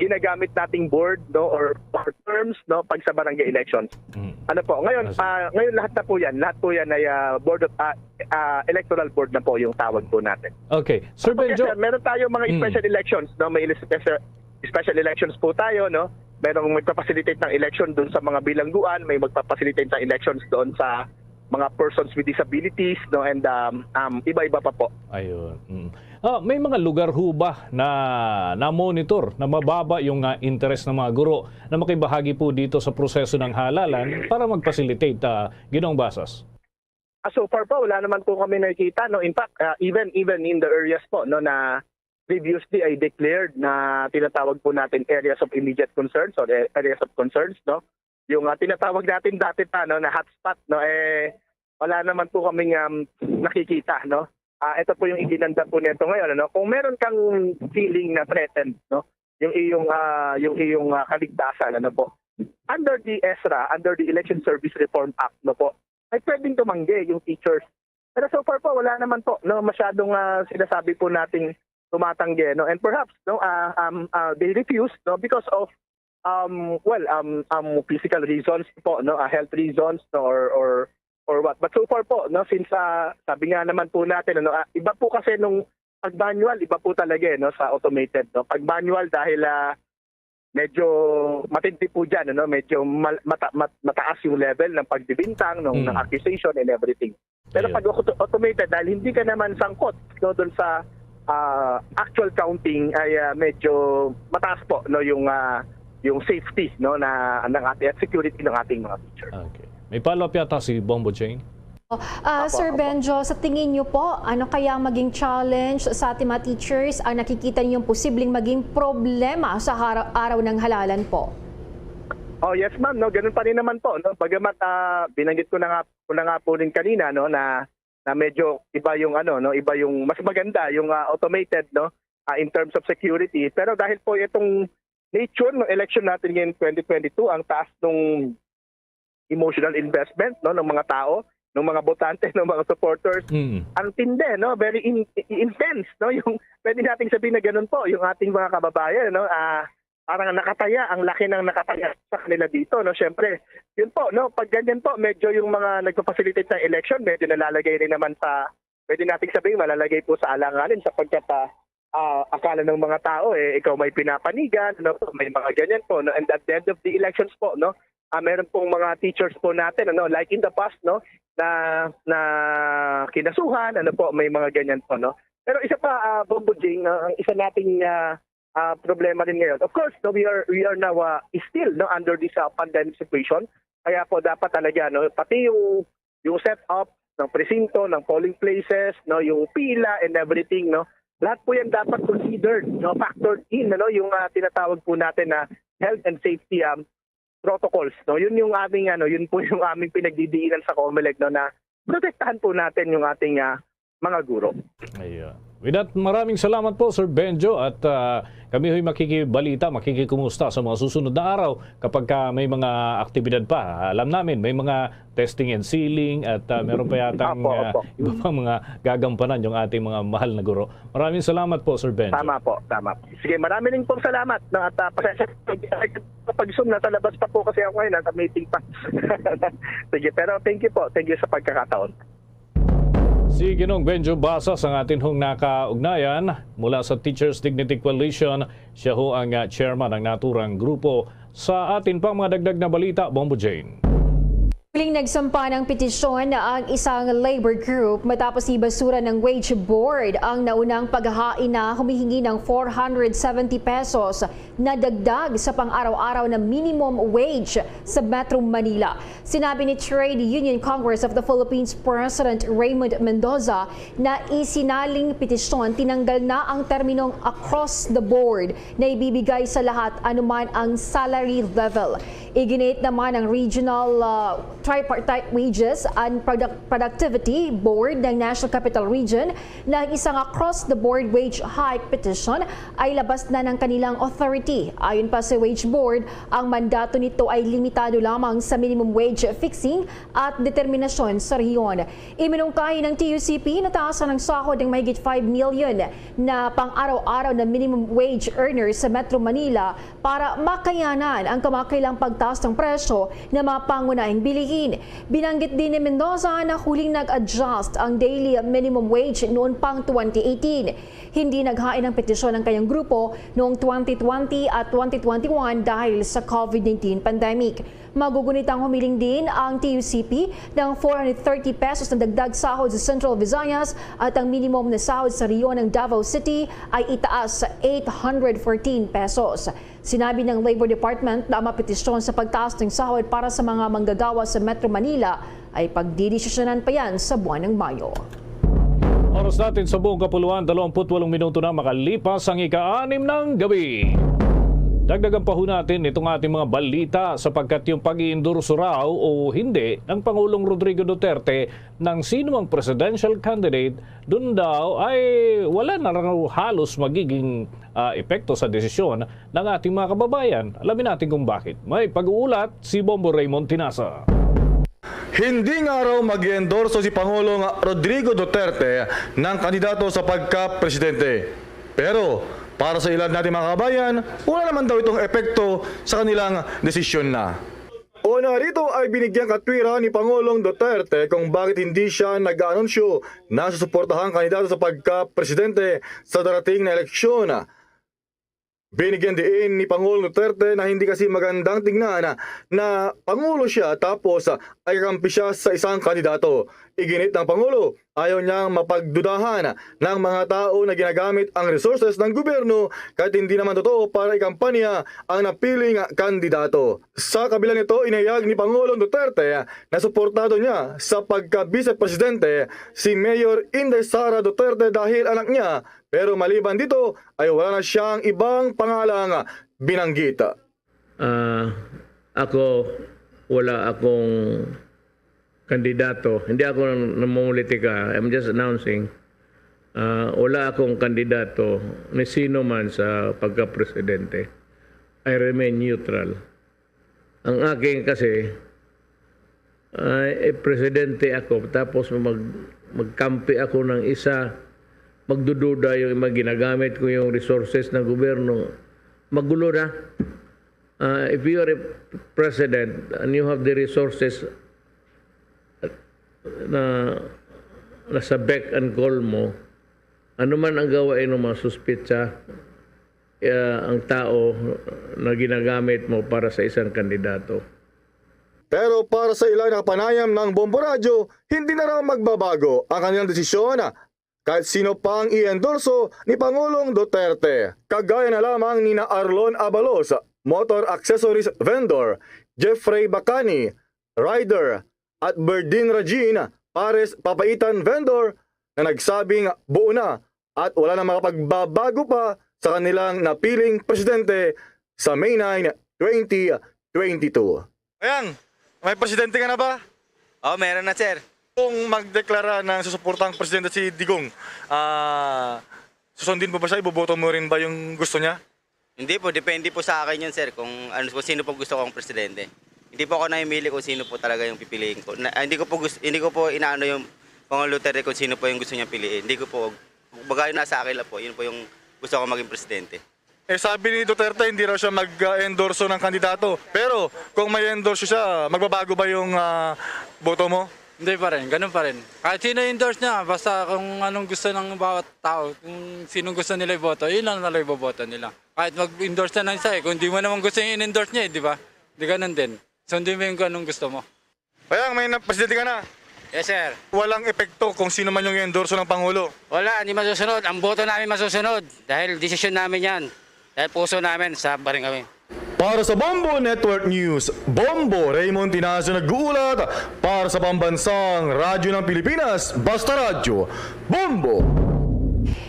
ginagamit nating board, no, or, or terms, no, pag sa barangay elections. Mm. Ano po? Ngayon, Ah, sige. ah, ngayon lahat na po 'yan. Lahat po 'yan ay, ah, board of, ah, ah, electoral board na po yung tawag po natin. Okay. Sir Opo, yes, Benjo. sir. Meron tayo mga Mm. special elections, no? May special, special elections po tayo, no? Merong magpa-facilitate ng election doon sa mga bilangguan, may magpa-facilitate ng elections doon sa mga persons with disabilities, no? And, um, um, iba-iba pa po. Ayun. Mm. Ah, may mga lugar ho ba na na-monitor na mababa yung, ah, interes ng mga guro na makibahagi po dito sa proseso ng halalan para mag-facilitate, ah, Ginoong Basas? Ah, so far po, wala naman po kami nakikita, no? In fact, ah, even, even in the areas po, no, na previously ay declared na tinatawag po natin areas of immediate concerns or a-, areas of concerns, no? Yung, ah, tinatawag natin dati pa, no, na hotspot, no? Eh, wala naman po kaming, um, nakikita, no? Ah, ito po yung iginanda po nito ngayon, ano? Kung meron kang feeling na threatened, no? Yung iyong, ah, yung iyong, ah, kaligtasan, ano po? Under the esra, under the Election Service Reform Act, no po? Ay pwedeng tumanggi yung teachers. Pero so far po, wala naman po, no, masyadong, ah, sinasabi po nating tumatanggi, no? And perhaps, no, ah, um, ah, they refuse, no, because of, um, well, um, um, physical reasons po, no, ah, health reasons, no, or, or, or what. But so far po, no, since, ah, sabi nga naman po natin, ano, ah, iba po kasi nung pag manual, iba po talaga, eh, no, sa automated, no. Pag manual, dahil, ah, medyo matindi po dyan, ano, medyo mal-, mata-, mat-, mataas yung level ng pagbibintang, ng, ng Hmm. accusation and everything. Pero Ayun. pag auto-, automated, dahil hindi ka naman sangkot, no, doon sa, ah, actual counting, ay, ah, medyo mataas po, no, yung, ah, yung safety, no, na, ng ating, at security ng ating mga teacher. Okay. May follow-up yata si Bombo Jane. Ah, Apo, Sir apo. Benjo, sa tingin niyo po, ano kaya ang maging challenge sa ating mga teachers? Ang nakikita niyong posibleng maging problema sa hara-, araw ng halalan po? Oh, yes, ma'am, no, ganun pa rin naman po, no. Bagamat, ah, binanggit ko na nga, ko na nga po rin kanina, no, na, na medyo iba yung ano, no, iba yung mas maganda yung, ah, automated, no, ah, in terms of security. Pero dahil po itong nature ng election natin ngayon twenty twenty-two, ang taas nung emotional investment, no, ng mga tao, ng mga botante, ng mga supporters. Mm. Ang tindi, no, very in-, intense, no, yung pwede nating sabihin na ganun po yung ating mga kababayan, no, ah, parang nakataya, ang laki ng nakataya sa kanila dito, no. Siyempre, yun po, no, pag ganyan po, medyo yung mga nagpa-facilitate ng election, medyo nalalagay rin naman sa, pwede nating sabihin, malalagay po sa alanganin sapagkat, ah, ah, akala ng mga tao, eh, ikaw may pinapanigan, ano po, may mga ganyan po, no? And at the end of the elections po, no, ah, meron pong mga teachers po natin, ano, like in the past, no, na, na kinasuhan, ano po, may mga ganyan po, no? Pero isa pa, ah, Bombo Jing, ah, ang isa nating, ah, ah, problema rin ngayon. Of course, no, we are, we are now, ah, still, no, under this, ah, pandemic situation. Kaya po dapat talaga, no, pati yung, yung setup ng presinto, ng polling places, no, yung pila and everything, no. Lahat po yan dapat considered, no, factored in, ano, yung, ah, tinatawag po natin na health and safety, um, protocols, no. Yun yung aming, ano, yun po yung aming pinagdidiinan sa Comelec, no, na protektahan po natin yung ating, ah, mga guro. Ayun. With that, maraming salamat po, Sir Benjo, at, ah, kami ho'y makikibalita, makikikumusta sa mga susunod na araw kapag ka may mga aktibidad pa. Alam namin, may mga testing and sealing at, ah, meron pa yatang, Apo, ah, opo. iba pang mga gagampanan yung ating mga mahal na guro. Maraming salamat po, Sir Benjo. Tama po, tama po. Sige, marami rin pong salamat, no, at, ah, pasensya sa pag-Zoom, nasa labas pa po kasi ako ngayon, nasa meeting pa. Sige, pero thank you po. Thank you sa pagkakataon. Si Ginoong Benjo Basas ang atin hong nakaugnayan mula sa Teachers Dignity Coalition. Siya ho ang, ah, chairman ng naturang grupo. Sa atin pang mga dagdag na balita, Bombo Jane. Muling nagsampa ng petisyon ang isang labor group matapos ibasura ng Wage Board ang naunang paghahain na humihingi ng four hundred seventy pesos na dagdag sa pang-araw-araw na minimum wage sa Metro Manila. Sinabi ni Trade Union Congress of the Philippines President Raymond Mendoza na isinaling petisyon tinanggal na ang terminong across the board na ibibigay sa lahat anuman ang salary level. Iginit naman ang Regional, ah, Tripartite Wages and Product-, Productivity Board ng National Capital Region na ang isang across-the-board wage hike petition ay labas na ng kanilang authority. Ayon pa sa Wage Board, ang mandato nito ay limitado lamang sa minimum wage fixing at determinasyon sa rehiyon. Iminungkahi ng T U C P na taasan ang sahod ng mahigit five million na pang-araw-araw na minimum wage earner sa Metro Manila para makayanan ang kamakailang pagtaas ng presyo ng mga pangunahing bilihin. Binanggit din ni Mendoza na huling nag-adjust ang daily minimum wage noon pang twenty eighteen. Hindi naghain ang petisyon ng kanyang grupo noong twenty twenty at twenty twenty-one dahil sa COVID nineteen pandemic. Magugunitang humiling din ang T U C P ng four hundred thirty pesos na dagdag sahod sa Central Visayas at ang minimum na sahod sa rehiyon ng Davao City ay itaas sa eight hundred fourteen pesos. Sinabi ng Labor Department na ang mga petisyon sa pagtaas ng sahod para sa mga manggagawa sa Metro Manila ay pagdidesisyonan pa yan sa buwan ng Mayo. Oras natin sa buong kapuluan, dalawampu't walong minuto na makalipas ang ika-anim ng gabi. Dagdagan pa ho natin itong ating mga balita sapagkat yung pag-iendorso raw o hindi ng Pangulong Rodrigo Duterte ng sino mang presidential candidate, dun daw ay wala na raw halos magiging, ah, epekto sa desisyon ng ating mga kababayan. Alamin natin kung bakit. May pag-uulat si Bombo Raymond Tinasa. Hindi nga raw mag-endorso si Pangulong Rodrigo Duterte ng kandidato sa pagka-presidente. Pero para sa ilan nating mga kabayan, wala naman daw itong epekto sa kanilang desisyon na. Una rito ay binigyang katwiran ni Pangulong Duterte kung bakit hindi siya nag-aanunsyo na susuportahan kandidato sa pagka-presidente sa darating na eleksyon. Binigyan diin ni Pangulong Duterte na hindi kasi magandang tingnan na Pangulo siya tapos ay kakampi siya sa isang kandidato. Iginit ng Pangulo, ayaw niyang mapagdudahan ng mga tao na ginagamit ang resources ng gobyerno kahit hindi naman totoo para ikampanya ang napiling kandidato. Sa kabila nito, inihayag ni Pangulong Duterte na suportado niya sa pagka-Vice Presidente si Mayor Inday Sara Duterte dahil anak niya, pero maliban dito ay wala na siyang ibang pangalang binanggit. Ah, ako, wala akong kandidato. Hindi ako nang-, namumulitika. I'm just announcing. Ah, wala akong kandidato ni sino man sa pagka-presidente. I remain neutral. Ang akin kasi, ay, eh, presidente ako, tapos mag-, magkampi ako ng isa, magdududa yung mga ginagamit ko yung resources ng gobyerno. Magulo na. Ah, if you are a president and you have the resources na nasa beck and call mo, ano man ang gawain ng mga suspitsa, ah, ang tao na ginagamit mo para sa isang kandidato. Pero para sa ilan na kapanayam ng Bombo Radyo, hindi na raw magbabago ang kanilang desisyon kahit sino pang i-endorso ni Pangulong Duterte. Kagaya na lamang nina Arlon Abalos, motor accessories vendor, Jeffrey Bacani, rider, at Berdin Rajin, pares papaitan vendor, na nagsabing buo na at wala na makapagbabago pa sa kanilang napiling presidente sa May nine, twenty twenty-two. Ayan, may presidente ka na ba? Oh, meron na, sir. Kung magdeklara ng susuportang presidente si Digong, ah, susundin mo ba siya? Iboboto mo rin ba yung gusto niya? Hindi po, depende po sa akin yun, sir, kung ano, kung sino po gusto kong presidente. Hindi po ako namimili kung sino po talaga yung pipiliin ko. Na, ah, hindi ko po gusto, hindi ko po inaano yung Pangulong Duterte kung sino po yung gusto niyang piliin. Hindi ko po, kumbaga, yun nasa akin lang po. Yun po yung gusto ko maging presidente. Eh, sabi ni Duterte, hindi raw siya mag-endorso ng kandidato. Pero kung may endorso siya, magbabago ba yung, ah, boto mo? Hindi pa rin, ganun pa rin. Kahit sino endorse niya, basta kung anong gusto ng bawat tao, kung sinong gusto nila iboto, yun lang talaga iboboto nila. Kahit mag-endorse na ng isa eh, kung di mo naman gusto yung in-endorse niya eh, di ba? Di ganun din. Sundin mo yung kung anong gusto mo. Kaya may na, presidente ka na. Yes, sir. Walang epekto kung sino man yung endorso ng Pangulo. Wala, hindi masusunod. Ang boto namin masusunod dahil desisyon namin yan. Dahil puso namin sa baring kami. Para sa Bombo Network News, Bombo Raymond Tinazo nag-uulat para sa Pambansang Radyo ng Pilipinas, Basta Radyo, Bombo!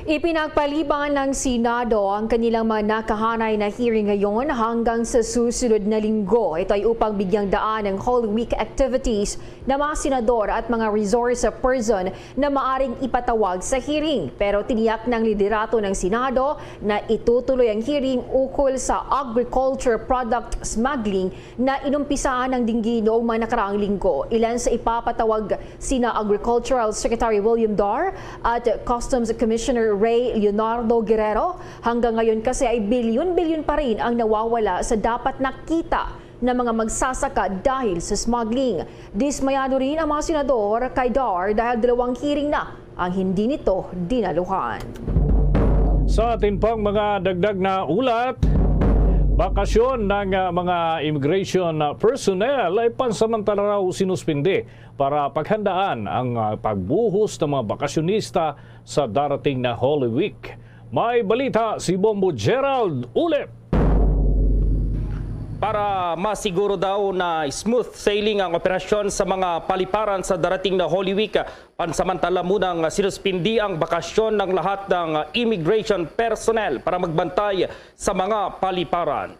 Ipinagpaliban ng Senado ang kanilang mga nakahanay na hearing ngayon hanggang sa susunod na linggo. Ito ay upang bigyang daan ang Holy Week activities na mga senador at mga resource person na maaring ipatawag sa hearing. Pero tiniyak ng liderato ng Senado na itutuloy ang hearing ukol sa agriculture product smuggling na inumpisahan ng dinggi noong mga nakaraang linggo. Ilan sa ipapatawag sina Agricultural Secretary William Dar at Customs Commissioner Ray Leonardo Guerrero. Hanggang ngayon kasi ay bilyon-bilyon pa rin ang nawawala sa dapat nakita ng mga magsasaka dahil sa smuggling. Dismayado rin ang mga senador kay Dar dahil dalawang hearing na ang hindi nito dinaluhan. Sa atin pang mga dagdag na ulat, bakasyon ng ah, mga immigration ah, personnel ay pansamantala raw sinuspindi para paghandaan ang ah, pagbuhos ng mga bakasyonista sa darating na Holy Week. May balita si Bombo Gerald Ulep. Para masiguro daw na smooth sailing ang operasyon sa mga paliparan sa darating na Holy Week, pansamantala munang sinuspindi ang bakasyon ng lahat ng immigration personnel para magbantay sa mga paliparan.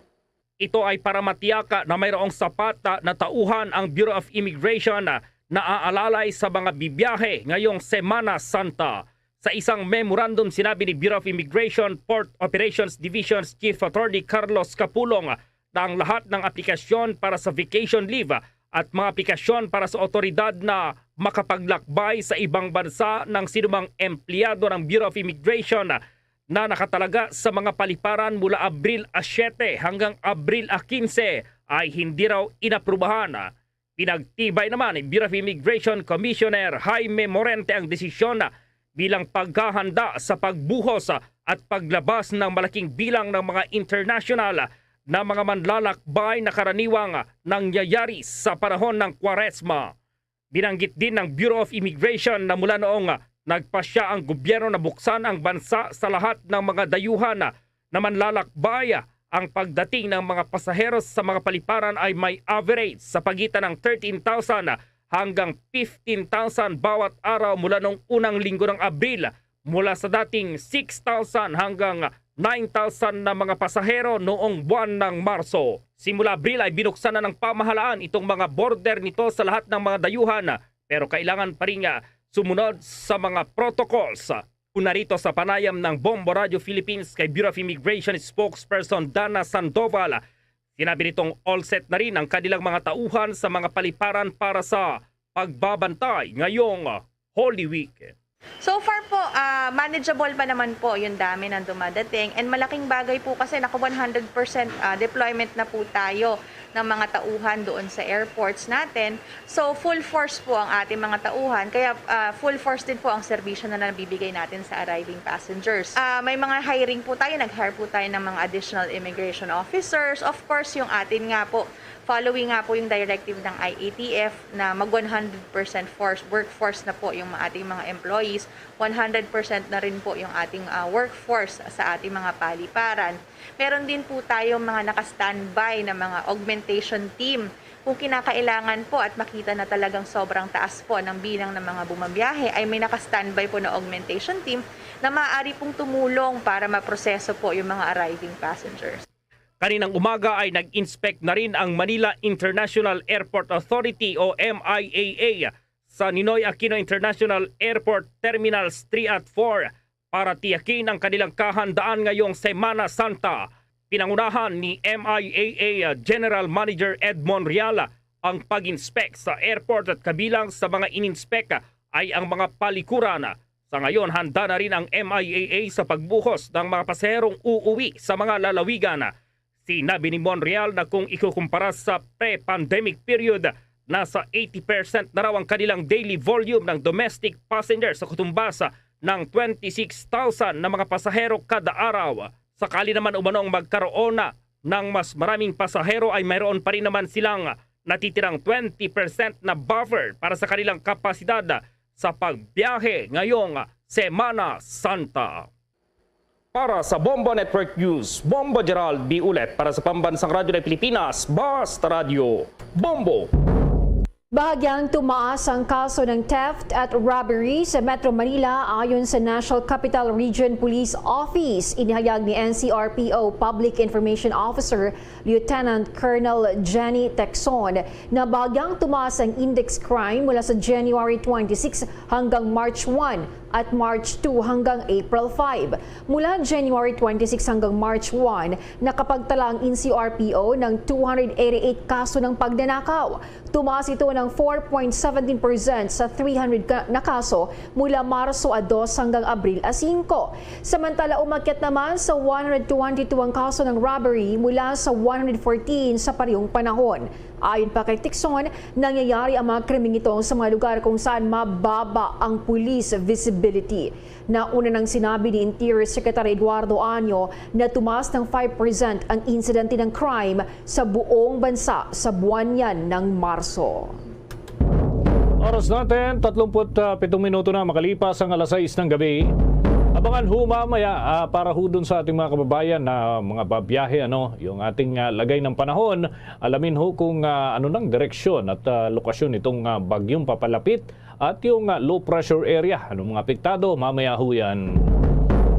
Ito ay para matiyaka na mayroong sapat na tauhan ang Bureau of Immigration na naaalalay sa mga bibiyahe ngayong Semana Santa. Sa isang memorandum, sinabi ni Bureau of Immigration Port Operations Division Chief Attorney Carlos Capulong na ang lahat ng aplikasyon para sa vacation leave at mga aplikasyon para sa otoridad na makapaglakbay sa ibang bansa ng sinumang empleyado ng Bureau of Immigration na nakatalaga sa mga paliparan mula Abril a siyete hanggang Abril a kinse ay hindi raw inaprubahan. Pinagtibay naman ni Bureau of Immigration Commissioner Jaime Morente ang desisyon bilang paghahanda sa pagbuhos at paglabas ng malaking bilang ng mga international na mga manlalakbay na karaniwang nangyayari sa panahon ng Kwaresma. Binanggit din ng Bureau of Immigration na mula noong nagpasya ang gobyerno na buksan ang bansa sa lahat ng mga dayuhan na manlalakbay, ang pagdating ng mga pasahero sa mga paliparan ay may average sa pagitan ng thirteen thousand hanggang fifteen thousand bawat araw mula noong unang linggo ng Abril, mula sa dating six thousand hanggang nine thousand na mga pasahero noong buwan ng Marso. Simula Abril ay binuksan na ng pamahalaan itong mga border nito sa lahat ng mga dayuhan, pero kailangan pa rin nga sumunod sa mga protocols. Una rito sa panayam ng Bombo Radio Philippines kay Bureau of Immigration Spokesperson Dana Sandoval, sinabi nitong all set na rin ang kanilang mga tauhan sa mga paliparan para sa pagbabantay ngayong Holy Week. So far po, ah, manageable pa naman po yung dami ng dumadating. And malaking bagay po kasi naka one hundred percent ah, deployment na po tayo ng mga tauhan doon sa airports natin. So full force po ang ating mga tauhan. Kaya ah, full force din po ang serbisyo na nabibigay natin sa arriving passengers. Ah, may mga hiring po tayo, nag-hire po tayo ng mga additional immigration officers. Of course, yung atin nga po, following nga po yung directive ng I A T F na mag one hundred percent force, workforce na po yung ating mga employees, one hundred percent na rin po yung ating ah, workforce sa ating mga paliparan. Meron din po tayong mga naka-standby na mga augmentation team. Kung kinakailangan po at makita na talagang sobrang taas po ng bilang ng mga bumabiyahe, ay may naka-standby po na augmentation team na maaari pong tumulong para maproseso po yung mga arriving passengers. Kaninang umaga ay nag-inspect na rin ang Manila International Airport Authority o M I A A sa Ninoy Aquino International Airport Terminals three at four para tiyakin ang kanilang kahandaan ngayong Semana Santa. Pinangunahan ni M I A A General Manager Ed Monreal ang pag-inspect sa airport at kabilang sa mga in-inspect ay ang mga palikuran. Sa ngayon, handa na rin ang M I A A sa pagbuhos ng mga pasaherong uuwi sa mga lalawigan. Sinabi ni Monreal na kung ikukumpara sa pre-pandemic period, nasa eighty percent na raw ang kanilang daily volume ng domestic passengers sa kutumbas ng twenty-six thousand na mga pasahero kada araw. Sakali naman umanong magkaroon na ng mas maraming pasahero ay mayroon pa rin naman silang natitirang twenty percent na buffer para sa kanilang kapasidad sa pagbiyahe ngayong Semana Santa. Para sa Bombo Network News, Bombo Gerald B. Ulet para sa Pambansang Radyo ng Pilipinas, Basta Radyo, Bombo! Bahagyang tumaas ang kaso ng theft at robbery sa Metro Manila ayon sa National Capital Region Police Office. Inihayag ni N C R P O Public Information Officer Lieutenant Colonel Jenny Tecson na bahagyang tumaas ang index crime mula sa January twenty-six hanggang March one at March two hanggang April five. Mula January twenty-six hanggang March one, nakapagtala ang N C R P O ng two hundred eighty-eight kaso ng pagnanakaw. Tumaas ito ng four point seventeen percent sa three hundred ka-, na kaso mula Marso a dos hanggang Abril a singko. Samantala, umakyat naman sa one hundred twenty-two ang kaso ng robbery mula sa one hundred fourteen sa parehong panahon. Ayon pa kay Tecson, nangyayari ang mga krimeng ito sa mga lugar kung saan mababa ang police visibility. Nauna nang sinabi ni Interior Secretary Eduardo Año na tumaas ng five percent ang insidente ng crime sa buong bansa sa buwan yan ng Marso. Oras natin, tatlumpu't pitong minuto na makalipas ang alas sais ng gabi. Abangan ho mamaya, ah, para ho dun sa ating mga kababayan na mga babiyahe, ano, yung ating, ah, lagay ng panahon. Alamin ho kung, ah, ano nang direksyon at, ah, lokasyon nitong, ah, bagyong papalapit at yung, ah, low pressure area. Anong mga apektado? Mamaya ho yan.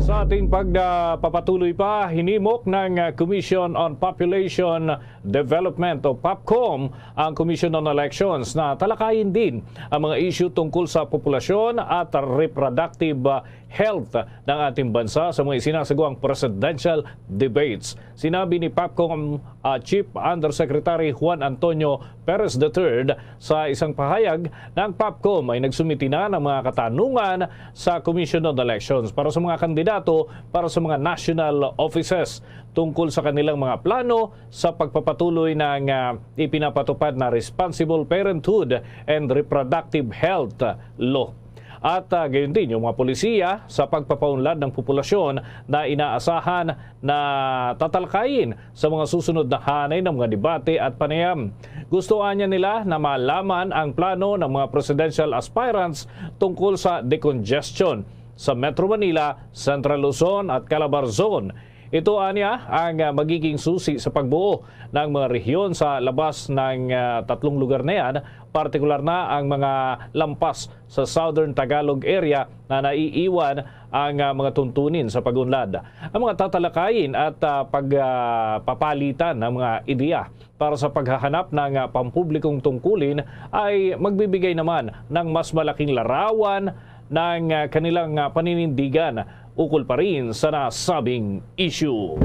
Sa ating pagpapatuloy pa, hinimok ng, ah, Commission on Population Development o POPCOM ang Commission on Elections na talakayin din ang mga issue tungkol sa populasyon at reproductive, ah, health ng ating bansa sa mga isinasagawang presidential debates. Sinabi ni POPCOM, ah, Chief Undersecretary Juan Antonio Perez the third sa isang pahayag na ang POPCOM ay nagsumiti na ng mga katanungan sa Commission on Elections para sa mga kandidato para sa mga national offices tungkol sa kanilang mga plano sa pagpapatuloy ng, ah, ipinapatupad na Responsible Parenthood and Reproductive Health Law. At, ah, gayon din yung mga polisiya sa pagpapaunlad ng populasyon na inaasahan na tatalakayin sa mga susunod na hanay ng mga debate at panayam. Gusto anya nila na malaman ang plano ng mga presidential aspirants tungkol sa decongestion sa Metro Manila, Central Luzon at Calabar Zone. Ito anya ang, ah, magiging susi sa pagbuo ng mga rehiyon sa labas ng, ah, tatlong lugar na yan, partikular na ang mga lampas sa Southern Tagalog Area na naiiwan ang, ah, mga tuntunin sa pag-unlad. Ang mga tatalakayin at, ah, pag, ah, papalitan ng mga ideya para sa paghahanap ng, ah, pampublikong tungkulin ay magbibigay naman ng mas malaking larawan ng, ah, kanilang, ah, paninindigan ukol pa rin sa nasabing issue.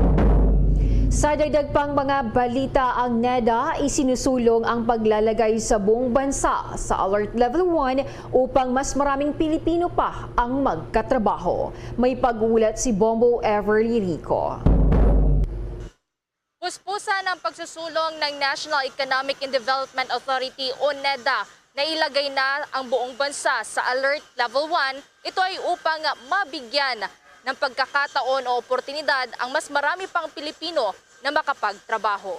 Sa dagdag pang mga balita, ang NEDA isinusulong ang paglalagay sa buong bansa sa Alert Level one upang mas maraming Pilipino pa ang magkatrabaho. May pag-uulat si Bombo Everly Rico. Puspusan ang pagsusulong ng National Economic and Development Authority o NEDA na ilagay na ang buong bansa sa Alert Level one. Ito ay upang mabigyan ng pagkakataon o oportunidad ang mas marami pang Pilipino na makapagtrabaho.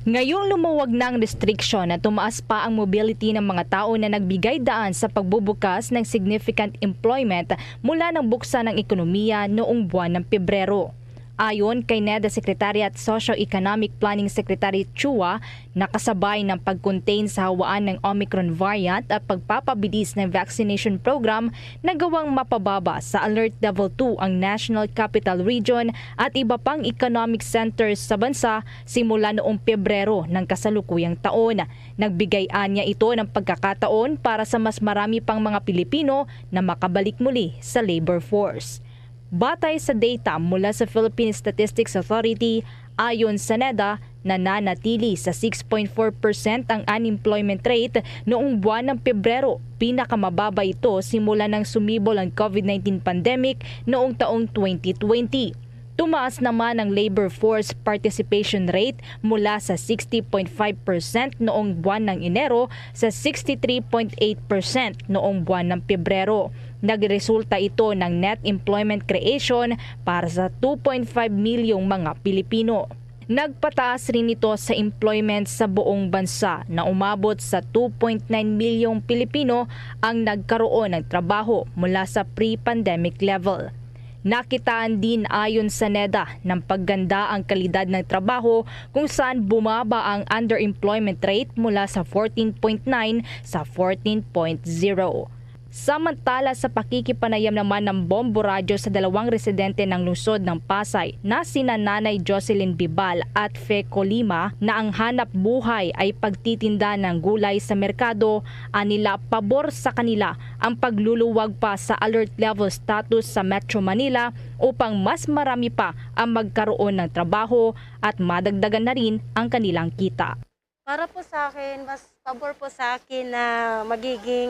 Ngayong lumuwag na ang restriction at tumaas pa ang mobility ng mga tao na nagbigay daan sa pagbubukas ng significant employment mula nang buksan ang ekonomiya noong buwan ng Pebrero. Ayon kay NEDA Secretariat Socio-Economic Planning Secretary Chua, nakasabay ng pag-contain sa hawaan ng Omicron variant at pagpapabilis ng vaccination program, nagawang mapababa sa Alert Level two ang National Capital Region at iba pang economic centers sa bansa simula noong Pebrero ng kasalukuyang taon. Nagbigay anya ito ng pagkakataon para sa mas marami pang mga Pilipino na makabalik muli sa labor force. Batay sa data mula sa Philippine Statistics Authority, ayon sa NEDA, nananatili sa six point four percent ang unemployment rate noong buwan ng Pebrero. Pinakamababa ito simula nang sumibol ang COVID nineteen pandemic noong taong twenty twenty. Tumaas naman ang labor force participation rate mula sa sixty point five percent noong buwan ng Enero sa sixty-three point eight percent noong buwan ng Pebrero. Nagresulta ito ng net employment creation para sa two point five milyong mga Pilipino. Nagpataas rin ito sa employment sa buong bansa na umabot sa two point nine milyong Pilipino ang nagkaroon ng trabaho mula sa pre-pandemic level. Nakitaan din, ayon sa NEDA, ng pagganda ang kalidad ng trabaho, kung saan bumaba ang underemployment rate mula sa fourteen point nine sa fourteen point zero. Samantala, sa pakikipanayam naman ng Bombo Radyo sa dalawang residente ng lungsod ng Pasay na sina Nanay Jocelyn Bibal at Fe Colima, na ang hanap buhay ay pagtitinda ng gulay sa merkado, anila pabor sa kanila ang pagluluwag pa sa alert level status sa Metro Manila upang mas marami pa ang magkaroon ng trabaho at madagdagan na rin ang kanilang kita. Para po sa akin, mas pabor po sa akin na magiging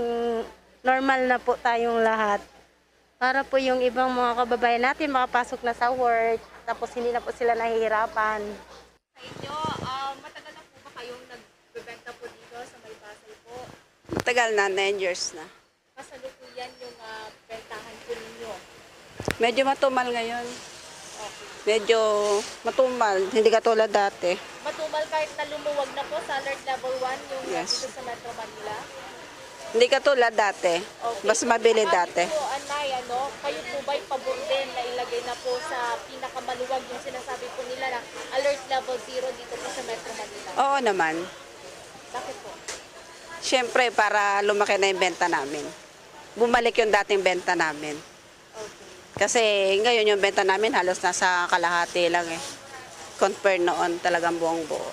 normal na po tayong lahat. Para po yung ibang mga kababayan natin makapasok na sa work, tapos hindi na po sila nahihirapan. Sa inyo, ah, matagal na po ba kayong nagbebenta po dito sa may Pasay po? Matagal na, nine years na. Kasalukuyan yung ah, bentahan po ninyo? Medyo matumal ngayon. Medyo matumal, hindi katulad dati. Matumal kahit na lumuwag na po sa alert level one yung ah, Yes. dito sa Metro Manila? Hindi katulad dati. Okay. Mas mabili Bakit dati. Po, Anay, ano, kayo po ba'y pabor din na ilagay na po sa pinakamaluwag yung sinasabi po nila na alert level zero dito po sa Metro Manila? Oo naman. Bakit po? Siyempre, para lumaki na yung benta namin. Bumalik yung dating benta namin. Okay. Kasi ngayon yung benta namin halos nasa kalahati lang eh. Compare noon talagang buong buo.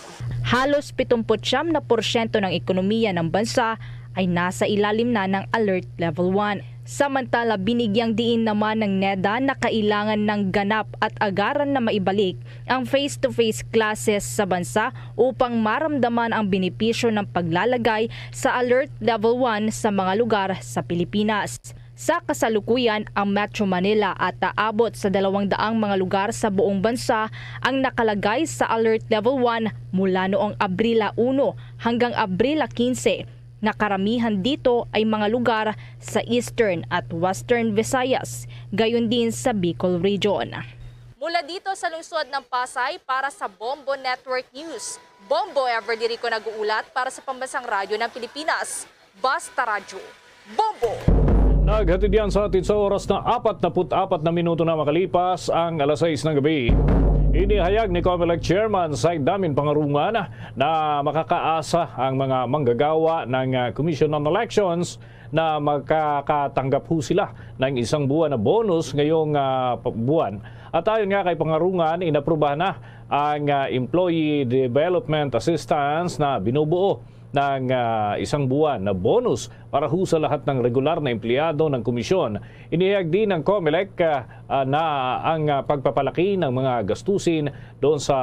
Halos pitong putsyam na porsyento ng ekonomiya ng bansa ay nasa ilalim na ng Alert Level one. Samantala, binigyang diin naman ng NEDA na kailangan ng ganap at agaran na maibalik ang face-to-face classes sa bansa upang maramdaman ang benepisyo ng paglalagay sa Alert Level one sa mga lugar sa Pilipinas. Sa kasalukuyan, ang Metro Manila at aabot sa dalawang daang mga lugar sa buong bansa ang nakalagay sa Alert Level one mula noong Abril uno hanggang Abril quince, na karamihan dito ay mga lugar sa Eastern at Western Visayas, gayon din sa Bicol Region. Mula dito sa lungsod ng Pasay, para sa Bombo Network News, Bombo Ever Dirico nag-uulat para sa Pambansang Radyo ng Pilipinas. Basta Radyo, Bombo! Naghatid yan sa atin sa oras na apat na put apat na minuto na makalipas ang alas sais ng gabi. Inihayag ni Comelec Chairman Said Damin Pangarungan na makakaasa ang mga manggagawa ng ah, Commission on Elections na makakatanggap ho sila ng isang buwan na bonus ngayong ah, pa- buwan. At ayon nga kay Pangarungan, inaprubahan na ang ah, Employee Development Assistance na binubuo ng ah, isang buwan na bonus para ho sa lahat ng regular na empleyado ng komisyon. Inihayag din ng Comelec ah, ah, na ang ah, pagpapalaki ng mga gastusin doon sa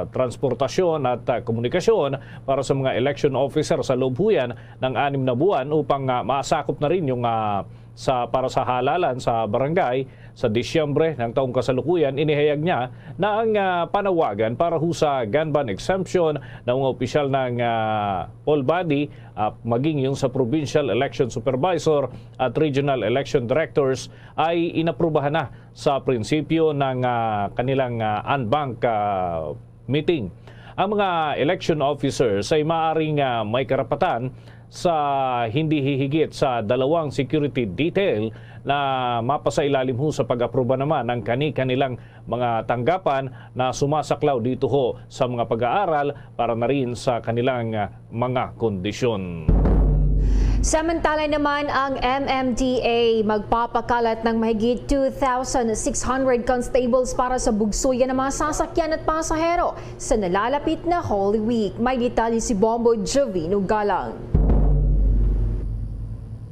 transportasyon at ah, komunikasyon para sa mga election officer sa loob ho yan ng anim na buwan upang ah, masakop na rin yung ah, sa para sa halalan sa barangay sa Disyembre ng taong kasalukuyan. Inihayag niya na ang ah, panawagan para ho sa gun ban exemption ng mga opisyal ng ah, poll body, ah, maging yung sa provincial election supervisor at regional election directors ay inaprubahan na sa prinsipyo ng ah, kanilang ah, en banc ah, meeting. Ang mga election officers ay maaaring ah, may karapatan sa hindi hihigit sa dalawang security detail na mapasailalim ho sa pag-aproba naman ng kani-kanilang mga tanggapan na sumasaklaw dito ho sa mga pag-aaral para na rin sa kanilang ah, mga kondisyon. Samantala naman, ang M M D A magpapakalat ng mahigit two thousand six hundred constables para sa bugsuyan ng mga sasakyan at pasahero sa nalalapit na Holy Week. May detalye si Bombo Jovino Galang.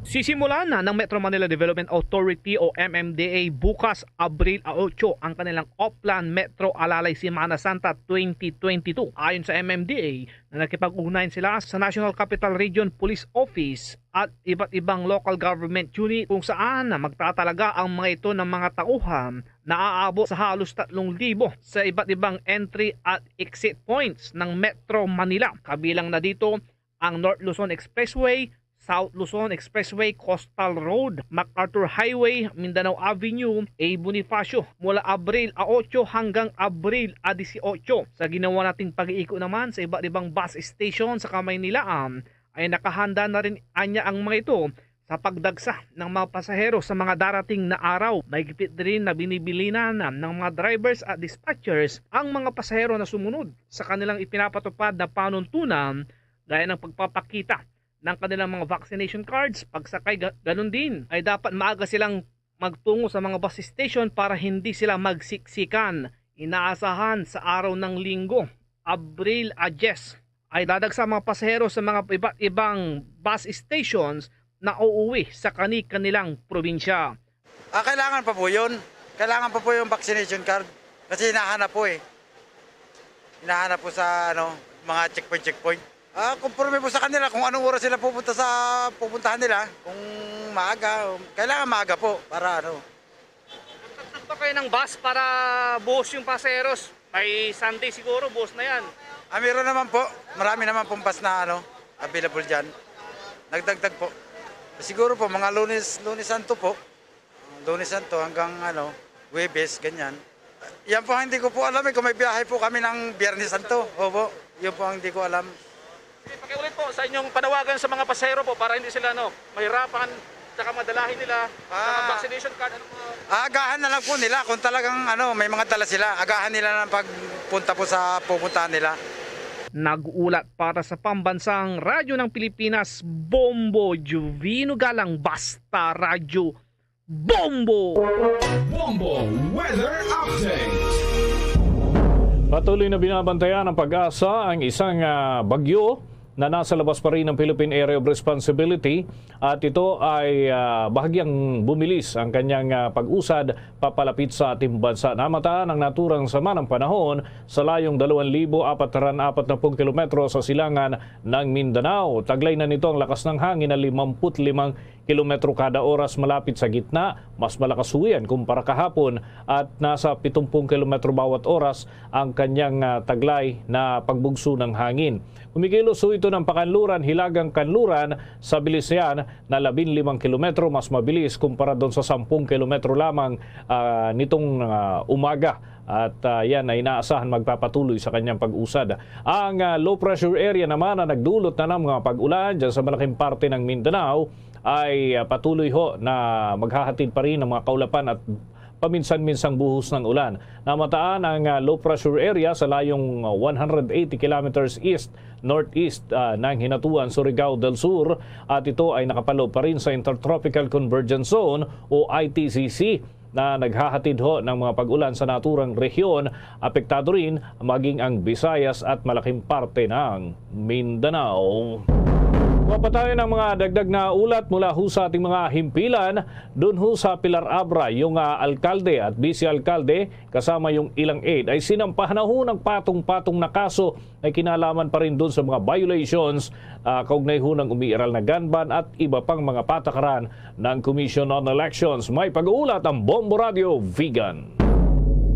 Sisimulan na ng Metro Manila Development Authority o M M D A bukas, Abril otso, ang kanilang Oplan Metro Alalay Semana Santa twenty twenty-two. Ayon sa M M D A, na nakipag-ugnayan sila sa National Capital Region Police Office at iba't ibang local government unit, kung saan magtatalaga ang mga ito ng mga tauhan na aabot sa halos tatlong libo sa iba't ibang entry at exit points ng Metro Manila. Kabilang na dito ang North Luzon Expressway, South Luzon Expressway, Coastal Road, MacArthur Highway, Mindanao Avenue, A Bonifacio, mula Abril otso hanggang Abril dieciocho. Sa ginawa nating pag-iiko naman sa iba't ibang bus station sa Kamaynilaan, ay nakahanda na rin anya ang mga ito Sa pagdagsa ng mga pasahero sa mga darating na araw, mahigpit rin na binibilinan ng mga drivers at dispatchers ang mga pasahero na sumunod sa kanilang ipinapatupad na panuntunan, gaya ng pagpapakita ng kanilang mga vaccination cards, pagsakay. Ga-, ganun din ay dapat maaga silang magtungo sa mga bus station para hindi sila magsiksikan. Inaasahan sa araw ng Linggo, Abril a diyes, ay dadagsa mga pasahero sa mga iba't ibang bus stations na uuwi sa kani-kanilang probinsya. Ah, kailangan pa po yun. Kailangan pa po yung vaccination card. Kasi hinahanap po eh. Hinahanap po sa ano, mga checkpoint-checkpoint. Ah, conforme po sa kanila kung anong oras sila pupunta sa pupuntahan nila. Kung maaga, kailangan maaga po para ano. Nagtatag ba kayo ng bus para buhos yung pasaheros? May Sunday siguro, buhos na yan. Ah, meron naman po. Marami naman pong bus na ano, available dyan. Nagdagdag po. Siguro po, mga Lunes, Lunes Santo po. Lunes Santo hanggang ano, Huwebes, ganyan. Yan po ang hindi ko po alam eh, kung may biyahe po kami ng Biyernes Santo. Opo, yun po ang hindi ko alam. Sige, pakiulit po sa inyong panawagan sa mga pasahero po para hindi sila ano, mahirapan, tsaka madalahin nila, tsaka Ah. vaccination card, ano po? Aagahan na lang po nila kung talagang ano, may mga dala sila. Agahan nila ng pagpunta po sa pupuntahan nila. Nag-ulat para sa Pambansang Radyo ng Pilipinas, Bombo Juvino Galang, Basta Radyo Bombo! Bombo Weather Update. Patuloy na binabantayan ng PAGASA ang isang, ah, bagyo na nasa labas pa rin ng Philippine Area of Responsibility at ito ay, ah, bahagyang bumilis ang kanyang, ah, pag-usad papalapit sa ating bansa. Namataan ang naturang sama ng panahon sa layong dalawang libo apat raang apat na pung kilometro sa silangan ng Mindanao. Taglay na nito ang lakas ng hangin na limampu't limang kilometro kada oras malapit sa gitna, mas malakas ho yan kumpara kahapon at nasa pitumpung kilometro bawat oras ang kanyang, ah, taglay na pagbugso ng hangin. Kumikilos ho ito ng pakanluran, hilagang kanluran sa bilis niyan na labing limang kilometro, mas mabilis kumpara doon sa sampung kilometro lamang, ah, nitong, ah, umaga. At, ah, yan ay inaasahan magpapatuloy sa kanyang pag-usad. Ang, ah, low pressure area naman na nagdulot na ng mga pag-ulan dyan sa malaking parte ng Mindanao ay, ah, patuloy ho na maghahatid pa rin ng mga kaulapan at paminsan-minsang buhos ng ulan. Namataan ang, ah, low pressure area sa layong, ah, one hundred eighty kilometers east-northeast, ah, ng Hinatuan, Surigao del Sur, at ito ay nakapaloob pa rin sa Intertropical Convergence Zone o I T C C na naghahatid ho ng mga pag-ulan sa naturang rehiyon. Apektado rin maging ang Visayas at malaking parte ng Mindanao. Mapatayon ang mga dagdag na ulat mula ho sa ating mga himpilan. Doon ho sa Pilar Abra, yung, ah, alkalde at vice-alkalde kasama yung ilang aide ay sinampahan na ho ng patong-patong na kaso may kinalaman pa rin doon sa mga violations, ah, kaugnay ho ng umiiral na gun ban at iba pang mga patakaran ng Commission on Elections. May pag-uulat ang Bombo Radio Vigan.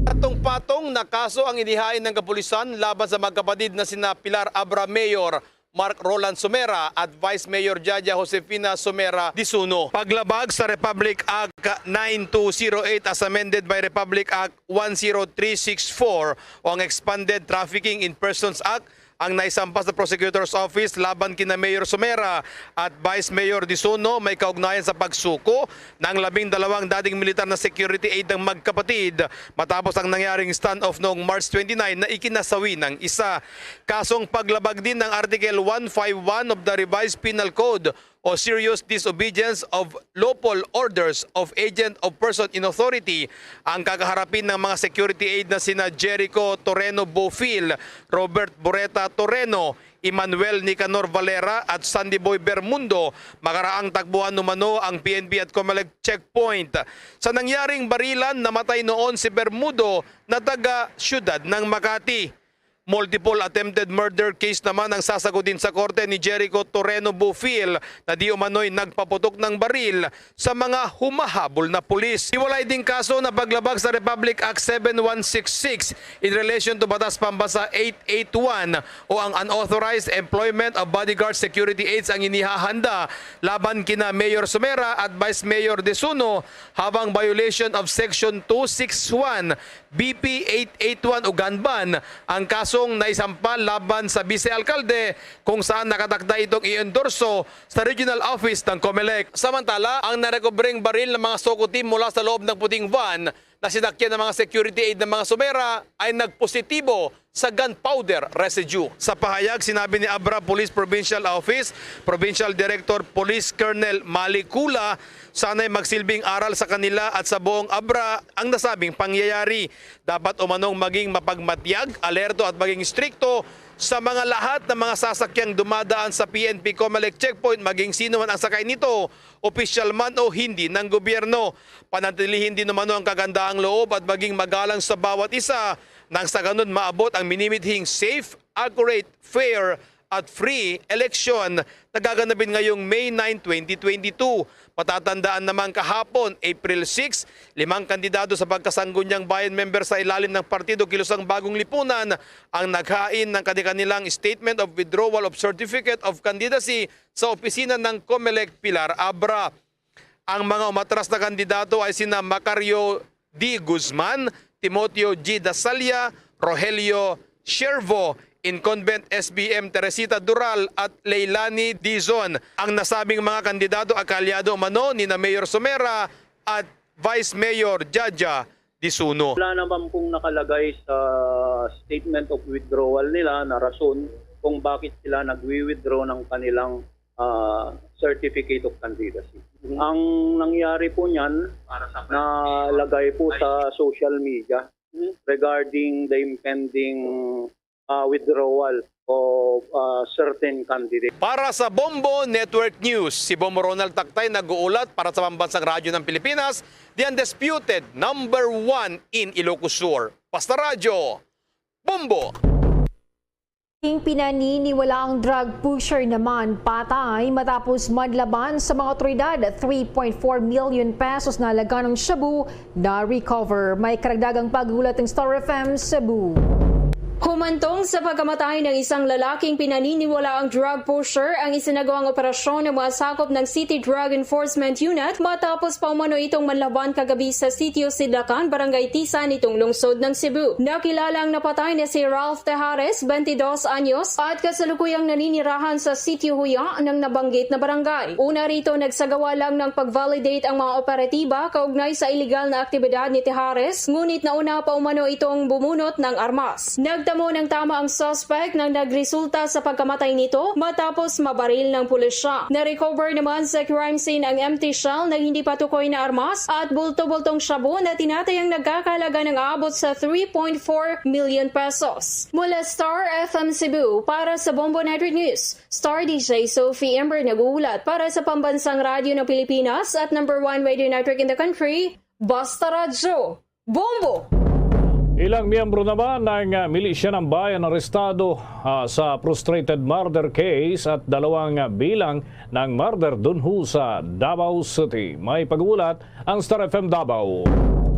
Patong-patong na kaso ang inihain ng kapulisan laban sa magkapatid na sina Pilar Abra Mayor Mark Roland Sumera at Vice Mayor Jaja Josefina Sumera Disuno. Paglabag sa Republic Act nine two zero eight as amended by Republic Act one zero three six four o ang Expanded Trafficking in Persons Act ang naisampas sa Prosecutor's Office laban kina Mayor Sumera at Vice Mayor Disuno may kaugnayan sa pagsuko ng labing dalawang dating militar na security aide ng magkapatid matapos ang nangyaring standoff noong March twenty-nine na ikinasawi ng isa. Kasong paglabag din ng Article one five one of the Revised Penal Code o serious disobedience of lawful orders of agent of person in authority ang kakaharapin ng mga security aide na sina Jericho Toreno Bofil, Robert Bureta Toreno, Emmanuel Nicanor Valera at Sandy Boy Bermundo. Makaraang takbuhan umano ang P N P at Comelec checkpoint. Sa nangyaring barilan, namatay noon si Bermudo na taga siyudad ng Makati. Multiple attempted murder case naman ang sasagutin sa korte ni Jericho Toreno Bufil na di umano'y nagpaputok ng baril sa mga humahabol na pulis. Hiwalay ding kaso na paglabag sa Republic Act seven one six six in relation to Batas Pambasa eight eight one o ang unauthorized employment of bodyguard security aides ang inihahanda laban kina Mayor Sumera at Vice Mayor Desuno, habang violation of Section two six one B P eight eight one o gun ban ang kaso kasong naisampa laban sa vice alkalde, kung saan nakatakda itong i-endorso sa regional office ng Comelec. Samantala, ang narekobreng baril ng mga SOCO team mula sa loob ng puting van na sinakyan ng mga security aid ng mga Sumera ay nagpositibo sa gunpowder residue. Sa pahayag, sinabi ni Abra Police Provincial Office Provincial Director Police Colonel Malik Kula, sana'y magsilbing aral sa kanila at sa buong Abra ang nasabing pangyayari. Dapat umanong maging mapagmatyag, alerto at maging strikto sa mga lahat ng mga sasakyang dumadaan sa P N P Comelec checkpoint, maging sino man ang sakay nito, opisyal man o hindi ng gobyerno. Panatilihin din umano ang kagandaang loob at maging magalang sa bawat isa, nang sa ganun maabot ang minimithing safe, accurate, fair, at free election na gaganapin ngayong May nine, twenty twenty-two. Matatandaan naman, kahapon, April six, limang kandidato sa Pagkasanggunyang Bayan member sa ilalim ng Partido Kilusang Bagong Lipunan ang naghain ng kani-kanilang Statement of Withdrawal of Certificate of Candidacy sa opisina ng Comelec Pilar Abra. Ang mga umatras na kandidato ay sina Macario D. Guzman, Timoteo G. Dasalia, Rogelio Siervo, incumbent S B M Teresita Dural, at Leilani Dizon. Ang nasabing mga kandidato ay kaalyado umano ni na Mayor Sumera at Vice Mayor Jaja Disuno. Wala naman pong nakalagay sa statement of withdrawal nila na rason kung bakit sila nagwi-withdraw ng kanilang, ah, certificate of candidacy. Mhm. Ang nangyari po niyan, nalagay po sa social media, mhm, regarding the impending, ah, withdrawal of, ah, certain candidate. Para sa Bombo Network News, si Bombo Ronald Tactay nag-uulat para sa Pambansang Radyo ng Pilipinas, the undisputed number one in Ilocos Sur. Basta Radyo, Bombo! King pinaniniwalaang drug pusher naman patay matapos manlaban sa mga otoridad. Three point four million pesos na halaga ng shabu na-recover. May karagdagang pag-ulat ng Star F M Cebu. Humantong sa pagkamatay ng isang lalaking pinaniniwalaang drug pusher ang isinagawang operasyon ng mga sakop ng City Drug Enforcement Unit matapos pa umano itong manlaban kagabi sa Sitio Sidlacan, Barangay Tisa, nitong lungsod ng Cebu. Nakilala ang napatay na si Ralph Tejares, twenty-dos anyos, at kasalukuyang naninirahan sa Sitio Huya ng nabanggit na barangay. Una rito, nagsagawa lang ng pag-validate ang mga operatiba kaugnay sa iligal na aktibidad ni Tejares, ngunit nauna pa umano itong bumunot ng armas. Nagtamo ng tama ang suspect nang nagresulta sa pagkamatay nito matapos mabaril ng pulisya. Na-recover naman sa crime scene ang empty shell na hindi patukoy na armas at bulto-bultong shabu na tinatayang nagkakahalaga ng aabot sa three point four million pesos. Mula Star F M Cebu, para sa Bombo Network News, Star D J Sophie Ember nag-uulat para sa Pambansang Radyo ng Pilipinas at number one radio network in the country, Basta Radyo, Bombo! Ilang miyembro naman ng, ah, Milisya ng Bayan arestado, ah, sa frustrated murder case at dalawang, ah, bilang ng murder dunho sa Davao City. May pag-uulat ang Star F M Davao.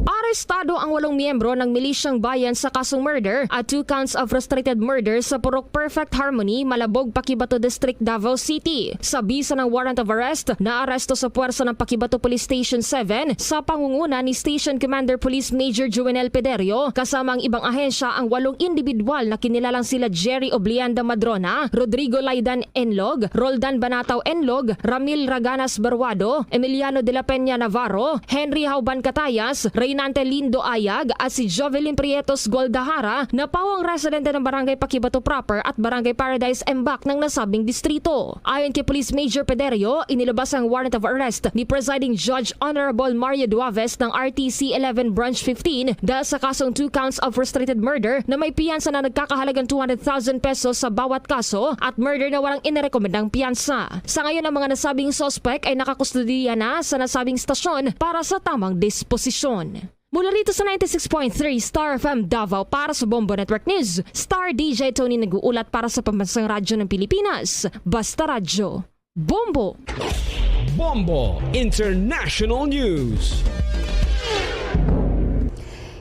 Arestado ang walong miyembro ng Milisyang Bayan sa kasong murder at two counts of frustrated murder sa Purok Perfect Harmony, Malabog, Paquibato District, Davao City. Sa bisa ng warrant of arrest, naaresto sa puwersa ng Paquibato Police Station seven sa pangunguna ni Station Commander Police Major Juvenel Pederio, kasama ang ibang ahensya, ang walong indibidwal na kinilalang sila Jerry Oblianda Madrona, Rodrigo Laidan Enlog, Roldan Banatao Enlog, Ramil Raganas Baruado, Emiliano de la Peña Navarro, Henry Hauban Catayas, Reynante Lindo Ayag, at si Jovelyn Prietos Gualdahara, na pawang residente ng Barangay Paquibato Proper at Barangay Paradise Embak ng nasabing distrito. Ayon kay Police Major Pederio, inilabas ang warrant of arrest ni Presiding Judge Honorable Mario Duaves ng R T C eleven Branch fifteen dahil sa kasong two counts of frustrated murder na may piyansa na nagkakahalagang two hundred thousand pesos sa bawat kaso at murder na walang inirekomendang piyansa. Sa ngayon, ang mga nasabing suspect ay nakakustodiya na sa nasabing stasyon para sa tamang disposisyon. Mula rito sa ninety-six point three Star F M Davao, para sa Bombo Network News, Star D J Tony nag-uulat para sa Pambansang Radyo ng Pilipinas, Basta Radyo, Bombo! Bombo International News.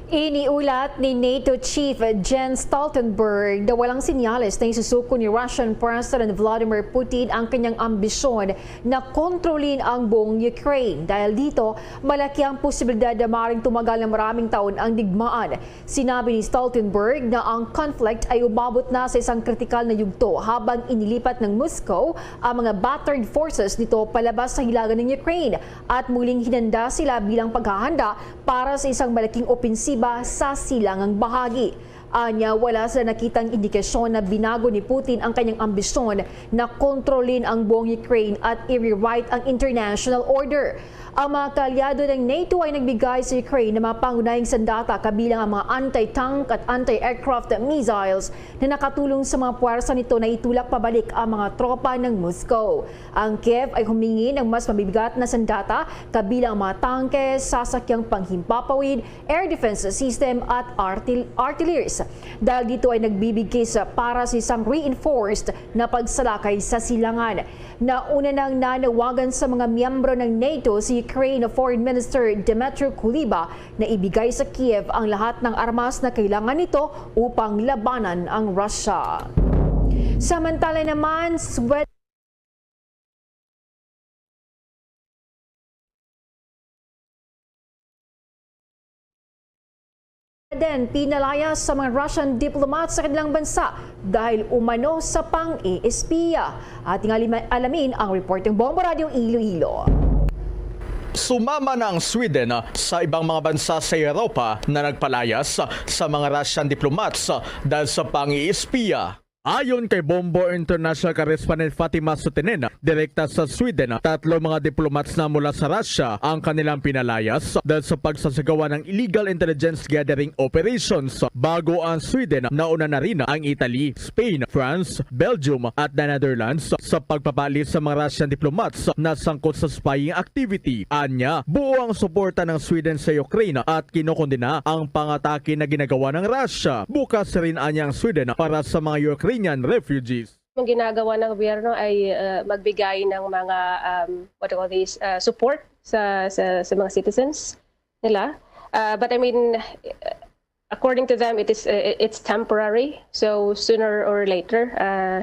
Iniulat ni NATO Chief Jens Stoltenberg na walang senyales na isusuko ni Russian President Vladimir Putin ang kanyang ambisyon na kontrolin ang buong Ukraine. Dahil dito, malaki ang posibilidad na maaaring tumagal ng maraming taon ang digmaan. Sinabi ni Stoltenberg na ang conflict ay umabot na sa isang kritikal na yugto habang inilipat ng Moscow ang mga battered forces nito palabas sa hilaga ng Ukraine at muling hinanda sila bilang paghahanda para sa isang malaking opensiba sa silangang bahagi. Anya, wala sila nakitang indikasyon na binago ni Putin ang kanyang ambisyon na kontrolin ang buong Ukraine at i-rewrite ang international order. Ang mga kaalyado ng NATO ay nagbigay sa Ukraine ng mga pangunahing sandata, kabilang ang mga anti-tank at anti-aircraft missiles na nakatulong sa mga puwersa nito na itulak pabalik ang mga tropa ng Moscow. Ang Kiev ay humingi ng mas mabibigat na sandata, kabilang ang mga tangke, sasakyang panghimpapawid, air defense system at artil-, artilleries. Dahil dito ay nagbibigkis para sa isang reinforced na pagsalakay sa silangan. Nauna nang nanawagan sa mga miyembro ng NATO si Ukraine Foreign Minister Dmytro Kuleba na ibigay sa Kiev ang lahat ng armas na kailangan nito upang labanan ang Russia. Samantala naman, Sweden din pinalayas sa mga Russian diplomat sa kanilang bansa dahil umano sa pang-iispiya. Ating alima-, alamin ang report ng Bombo Radyo Iloilo. Sumama na ang Sweden sa ibang mga bansa sa Europa na nagpalayas sa mga Russian diplomats dahil sa pang-iispiya. Ayon kay Bombo International correspondent Fatima Sutinen, direkta sa Sweden, tatlo mga diplomats na mula sa Russia ang kanilang pinalayas dahil sa pagsasagawa ng illegal intelligence gathering operations. Bago ang Sweden, nauna na rin ang Italy, Spain, France, Belgium at the Netherlands sa pagpapaalis sa mga Russian diplomats na sangkot sa spying activity. Anya, buo ang suporta ng Sweden sa Ukraine at kinokondena ang pangatake na ginagawa ng Russia. Bukas rin anya ang Sweden para sa mga Ukrainian refugees. Ang ginagawa ng gobyerno ay, uh, magbigay ng mga, um, what do you call this, uh, support sa, sa, sa mga citizens nila. Uh, but I mean, according to them, it is, uh, it's temporary. So sooner or later, uh,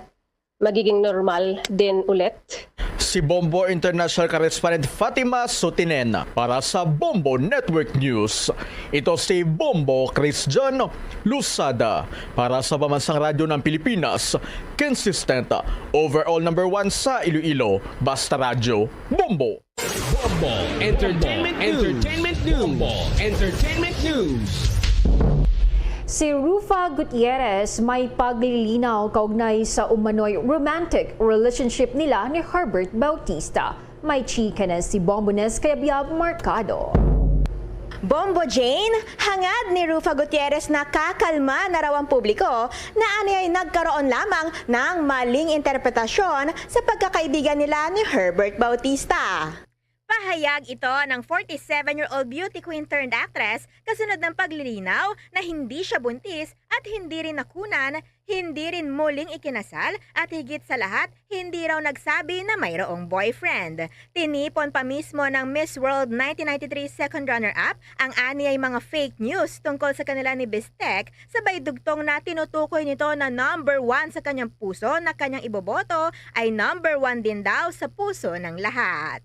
magiging normal din ulit. Si Bombo International correspondent Fatima Sutinen para sa Bombo Network News. Ito si Bombo Chris John Lusada para sa Pambansang Radyo ng Pilipinas. Consistent, overall number one sa Iloilo. Basta Radyo, Bombo. Bombo Entertainment News. Entertainment News. Bombo Entertainment News. Si Rufa Gutierrez may paglilinaw kaugnay sa umano'y romantic relationship nila ni Herbert Bautista. May chika na si Bombo Nes Kayabyab Marcado. Bombo Jane, hangad ni Rufa Gutierrez na kakalma na raw ang publiko, na aniay nagkaroon lamang ng maling interpretasyon sa pagkakaibigan nila ni Herbert Bautista. Pahayag ito ng forty-seven-year-old beauty queen turned actress kasunod ng paglilinaw na hindi siya buntis at hindi rin nakunan, hindi rin muling ikinasal, at higit sa lahat, hindi raw nagsabi na mayroong boyfriend. Tinipon pa mismo ng Miss World nineteen ninety-three second runner-up ang aniay mga fake news tungkol sa kanila ni Bistek, sabay dugtong na tinutukoy nito na number one sa kanyang puso na kanyang iboboto ay number one din daw sa puso ng lahat.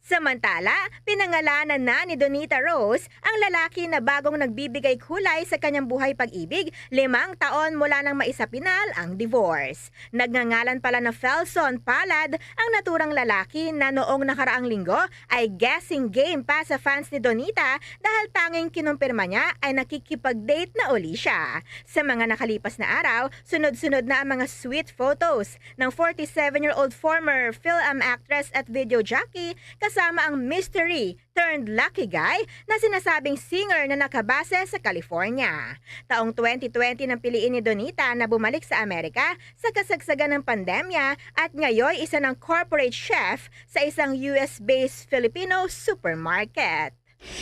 Samantala, pinangalanan na ni Donita Rose ang lalaki na bagong nagbibigay kulay sa kanyang buhay pag-ibig, limang taon mula nang maisapinal ang divorce. Nagngangalan pala na Felson Palad ang naturang lalaki na noong nakaraang linggo ay guessing game pa sa fans ni Donita dahil tanging kinumpirma niya ay nakikipag-date na uli siya. Sa mga nakalipas na araw, sunod-sunod na ang mga sweet photos ng forty-seven-year-old former Fil-Am actress at video jockey kasama ang mystery turned lucky guy na sinasabing singer na nakabase sa California. Taong twenty twenty nang piliin ni Donita na bumalik sa Amerika sa kasagsagan ng pandemya at ngayon isa ng corporate chef sa isang U S-based Filipino supermarket.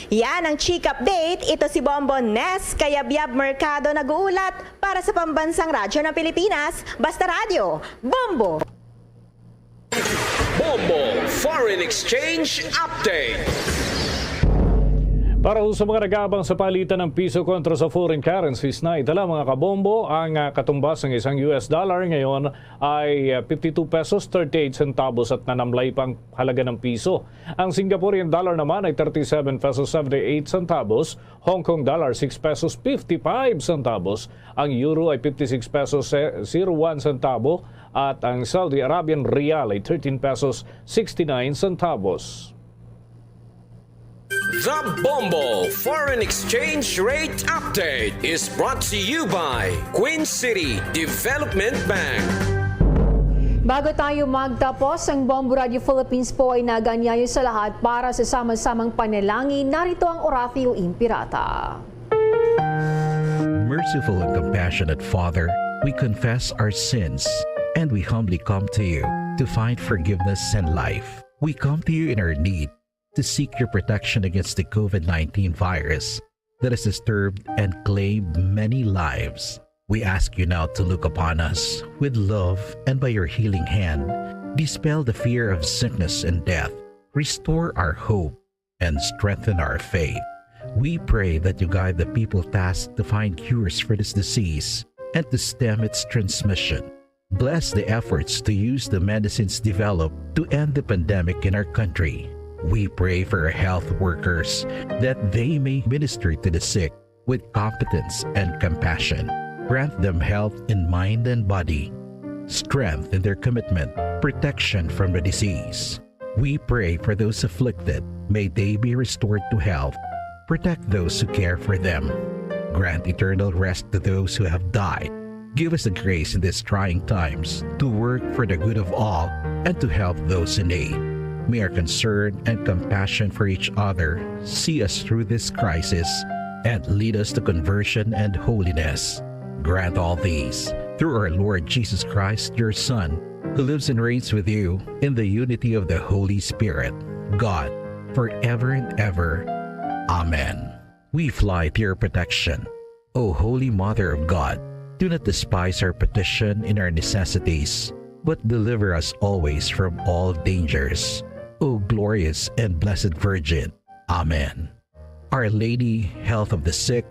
Yan ang Chika Update. Ito si Bombo Nes Kayabyab Mercado nag-uulat para sa Pambansang Radyo ng Pilipinas, Basta Radyo, Bombo! Bombo Foreign Exchange Update. Para ho sa mga nag-aabang sa palitan ng piso kontra sa foreign currencies na itala, mga kabombo, ang, ah, katumbas ng isang U S dollar ngayon ay, ah, fifty-two pesos thirty-eight centavos at nanamlay pa ang halaga ng piso. Ang Singaporean dollar naman ay thirty-seven pesos seventy-eight centavos, Hong Kong dollar six pesos fifty-five centavos, ang euro ay fifty-six pesos zero one centavo, at ang Saudi Arabian riyal ay thirteen pesos sixty-nine centavos. The Bombo Foreign Exchange Rate Update is brought to you by Queen City Development Bank. Bago tayo magtapos, ang Bombo Radio Philippines po ay nag-aanyayo sa lahat para sa sama-samang panalangin. Narito ang Oratio Impirata. Merciful and compassionate Father, we confess our sins and we humbly come to you to find forgiveness and life. We come to you in our need to seek your protection against the COVID nineteen virus that has disturbed and claimed many lives. We ask you now to look upon us with love and by your healing hand, dispel the fear of sickness and death, restore our hope, and strengthen our faith. We pray that you guide the people tasked to find cures for this disease and to stem its transmission. Bless the efforts to use the medicines developed to end the pandemic in our country. We pray for our health workers that they may minister to the sick with competence and compassion. Grant them health in mind and body, strength in their commitment, protection from the disease. We pray for those afflicted. May they be restored to health. Protect those who care for them. Grant eternal rest to those who have died. Give us the grace in these trying times to work for the good of all and to help those in need. May our concern and compassion for each other see us through this crisis and lead us to conversion and holiness. Grant all these through our Lord Jesus Christ, your Son, who lives and reigns with you in the unity of the Holy Spirit, God, forever and ever. Amen. We fly to your protection, O Holy Mother of God. Do not despise our petition in our necessities, but deliver us always from all dangers, O glorious and blessed Virgin. Amen. Our Lady, Health of the Sick,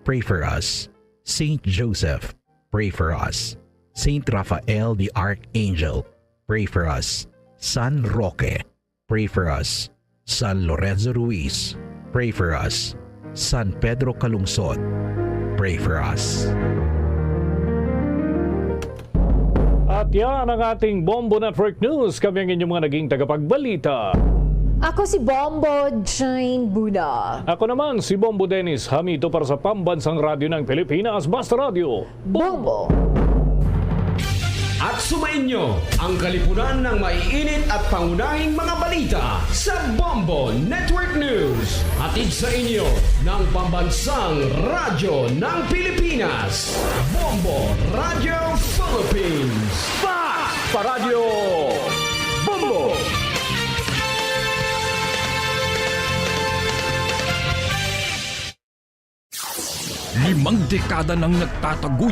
pray for us. Saint Joseph, pray for us. Saint Raphael the Archangel, pray for us. San Roque, pray for us. San Lorenzo Ruiz, pray for us. San Pedro Calungsod, pray for us. At yan ang ating Bombo Network News. Kami ang inyong mga naging tagapagbalita. Ako si Bombo Jane Buna. Ako naman si Bombo Dennis Hamito para sa Pambansang Radyo ng Pilipinas, Basta Radyo. Bombo. At sumainyo ang kalipunan ng maiinit at pangunahing mga balita sa Bombo Network News. Hatid sa inyo ng Pambansang Radyo ng Pilipinas, Bombo Radio Philippines. Fact pa Radyo Bombo! Limang dekada nang nagtataguyod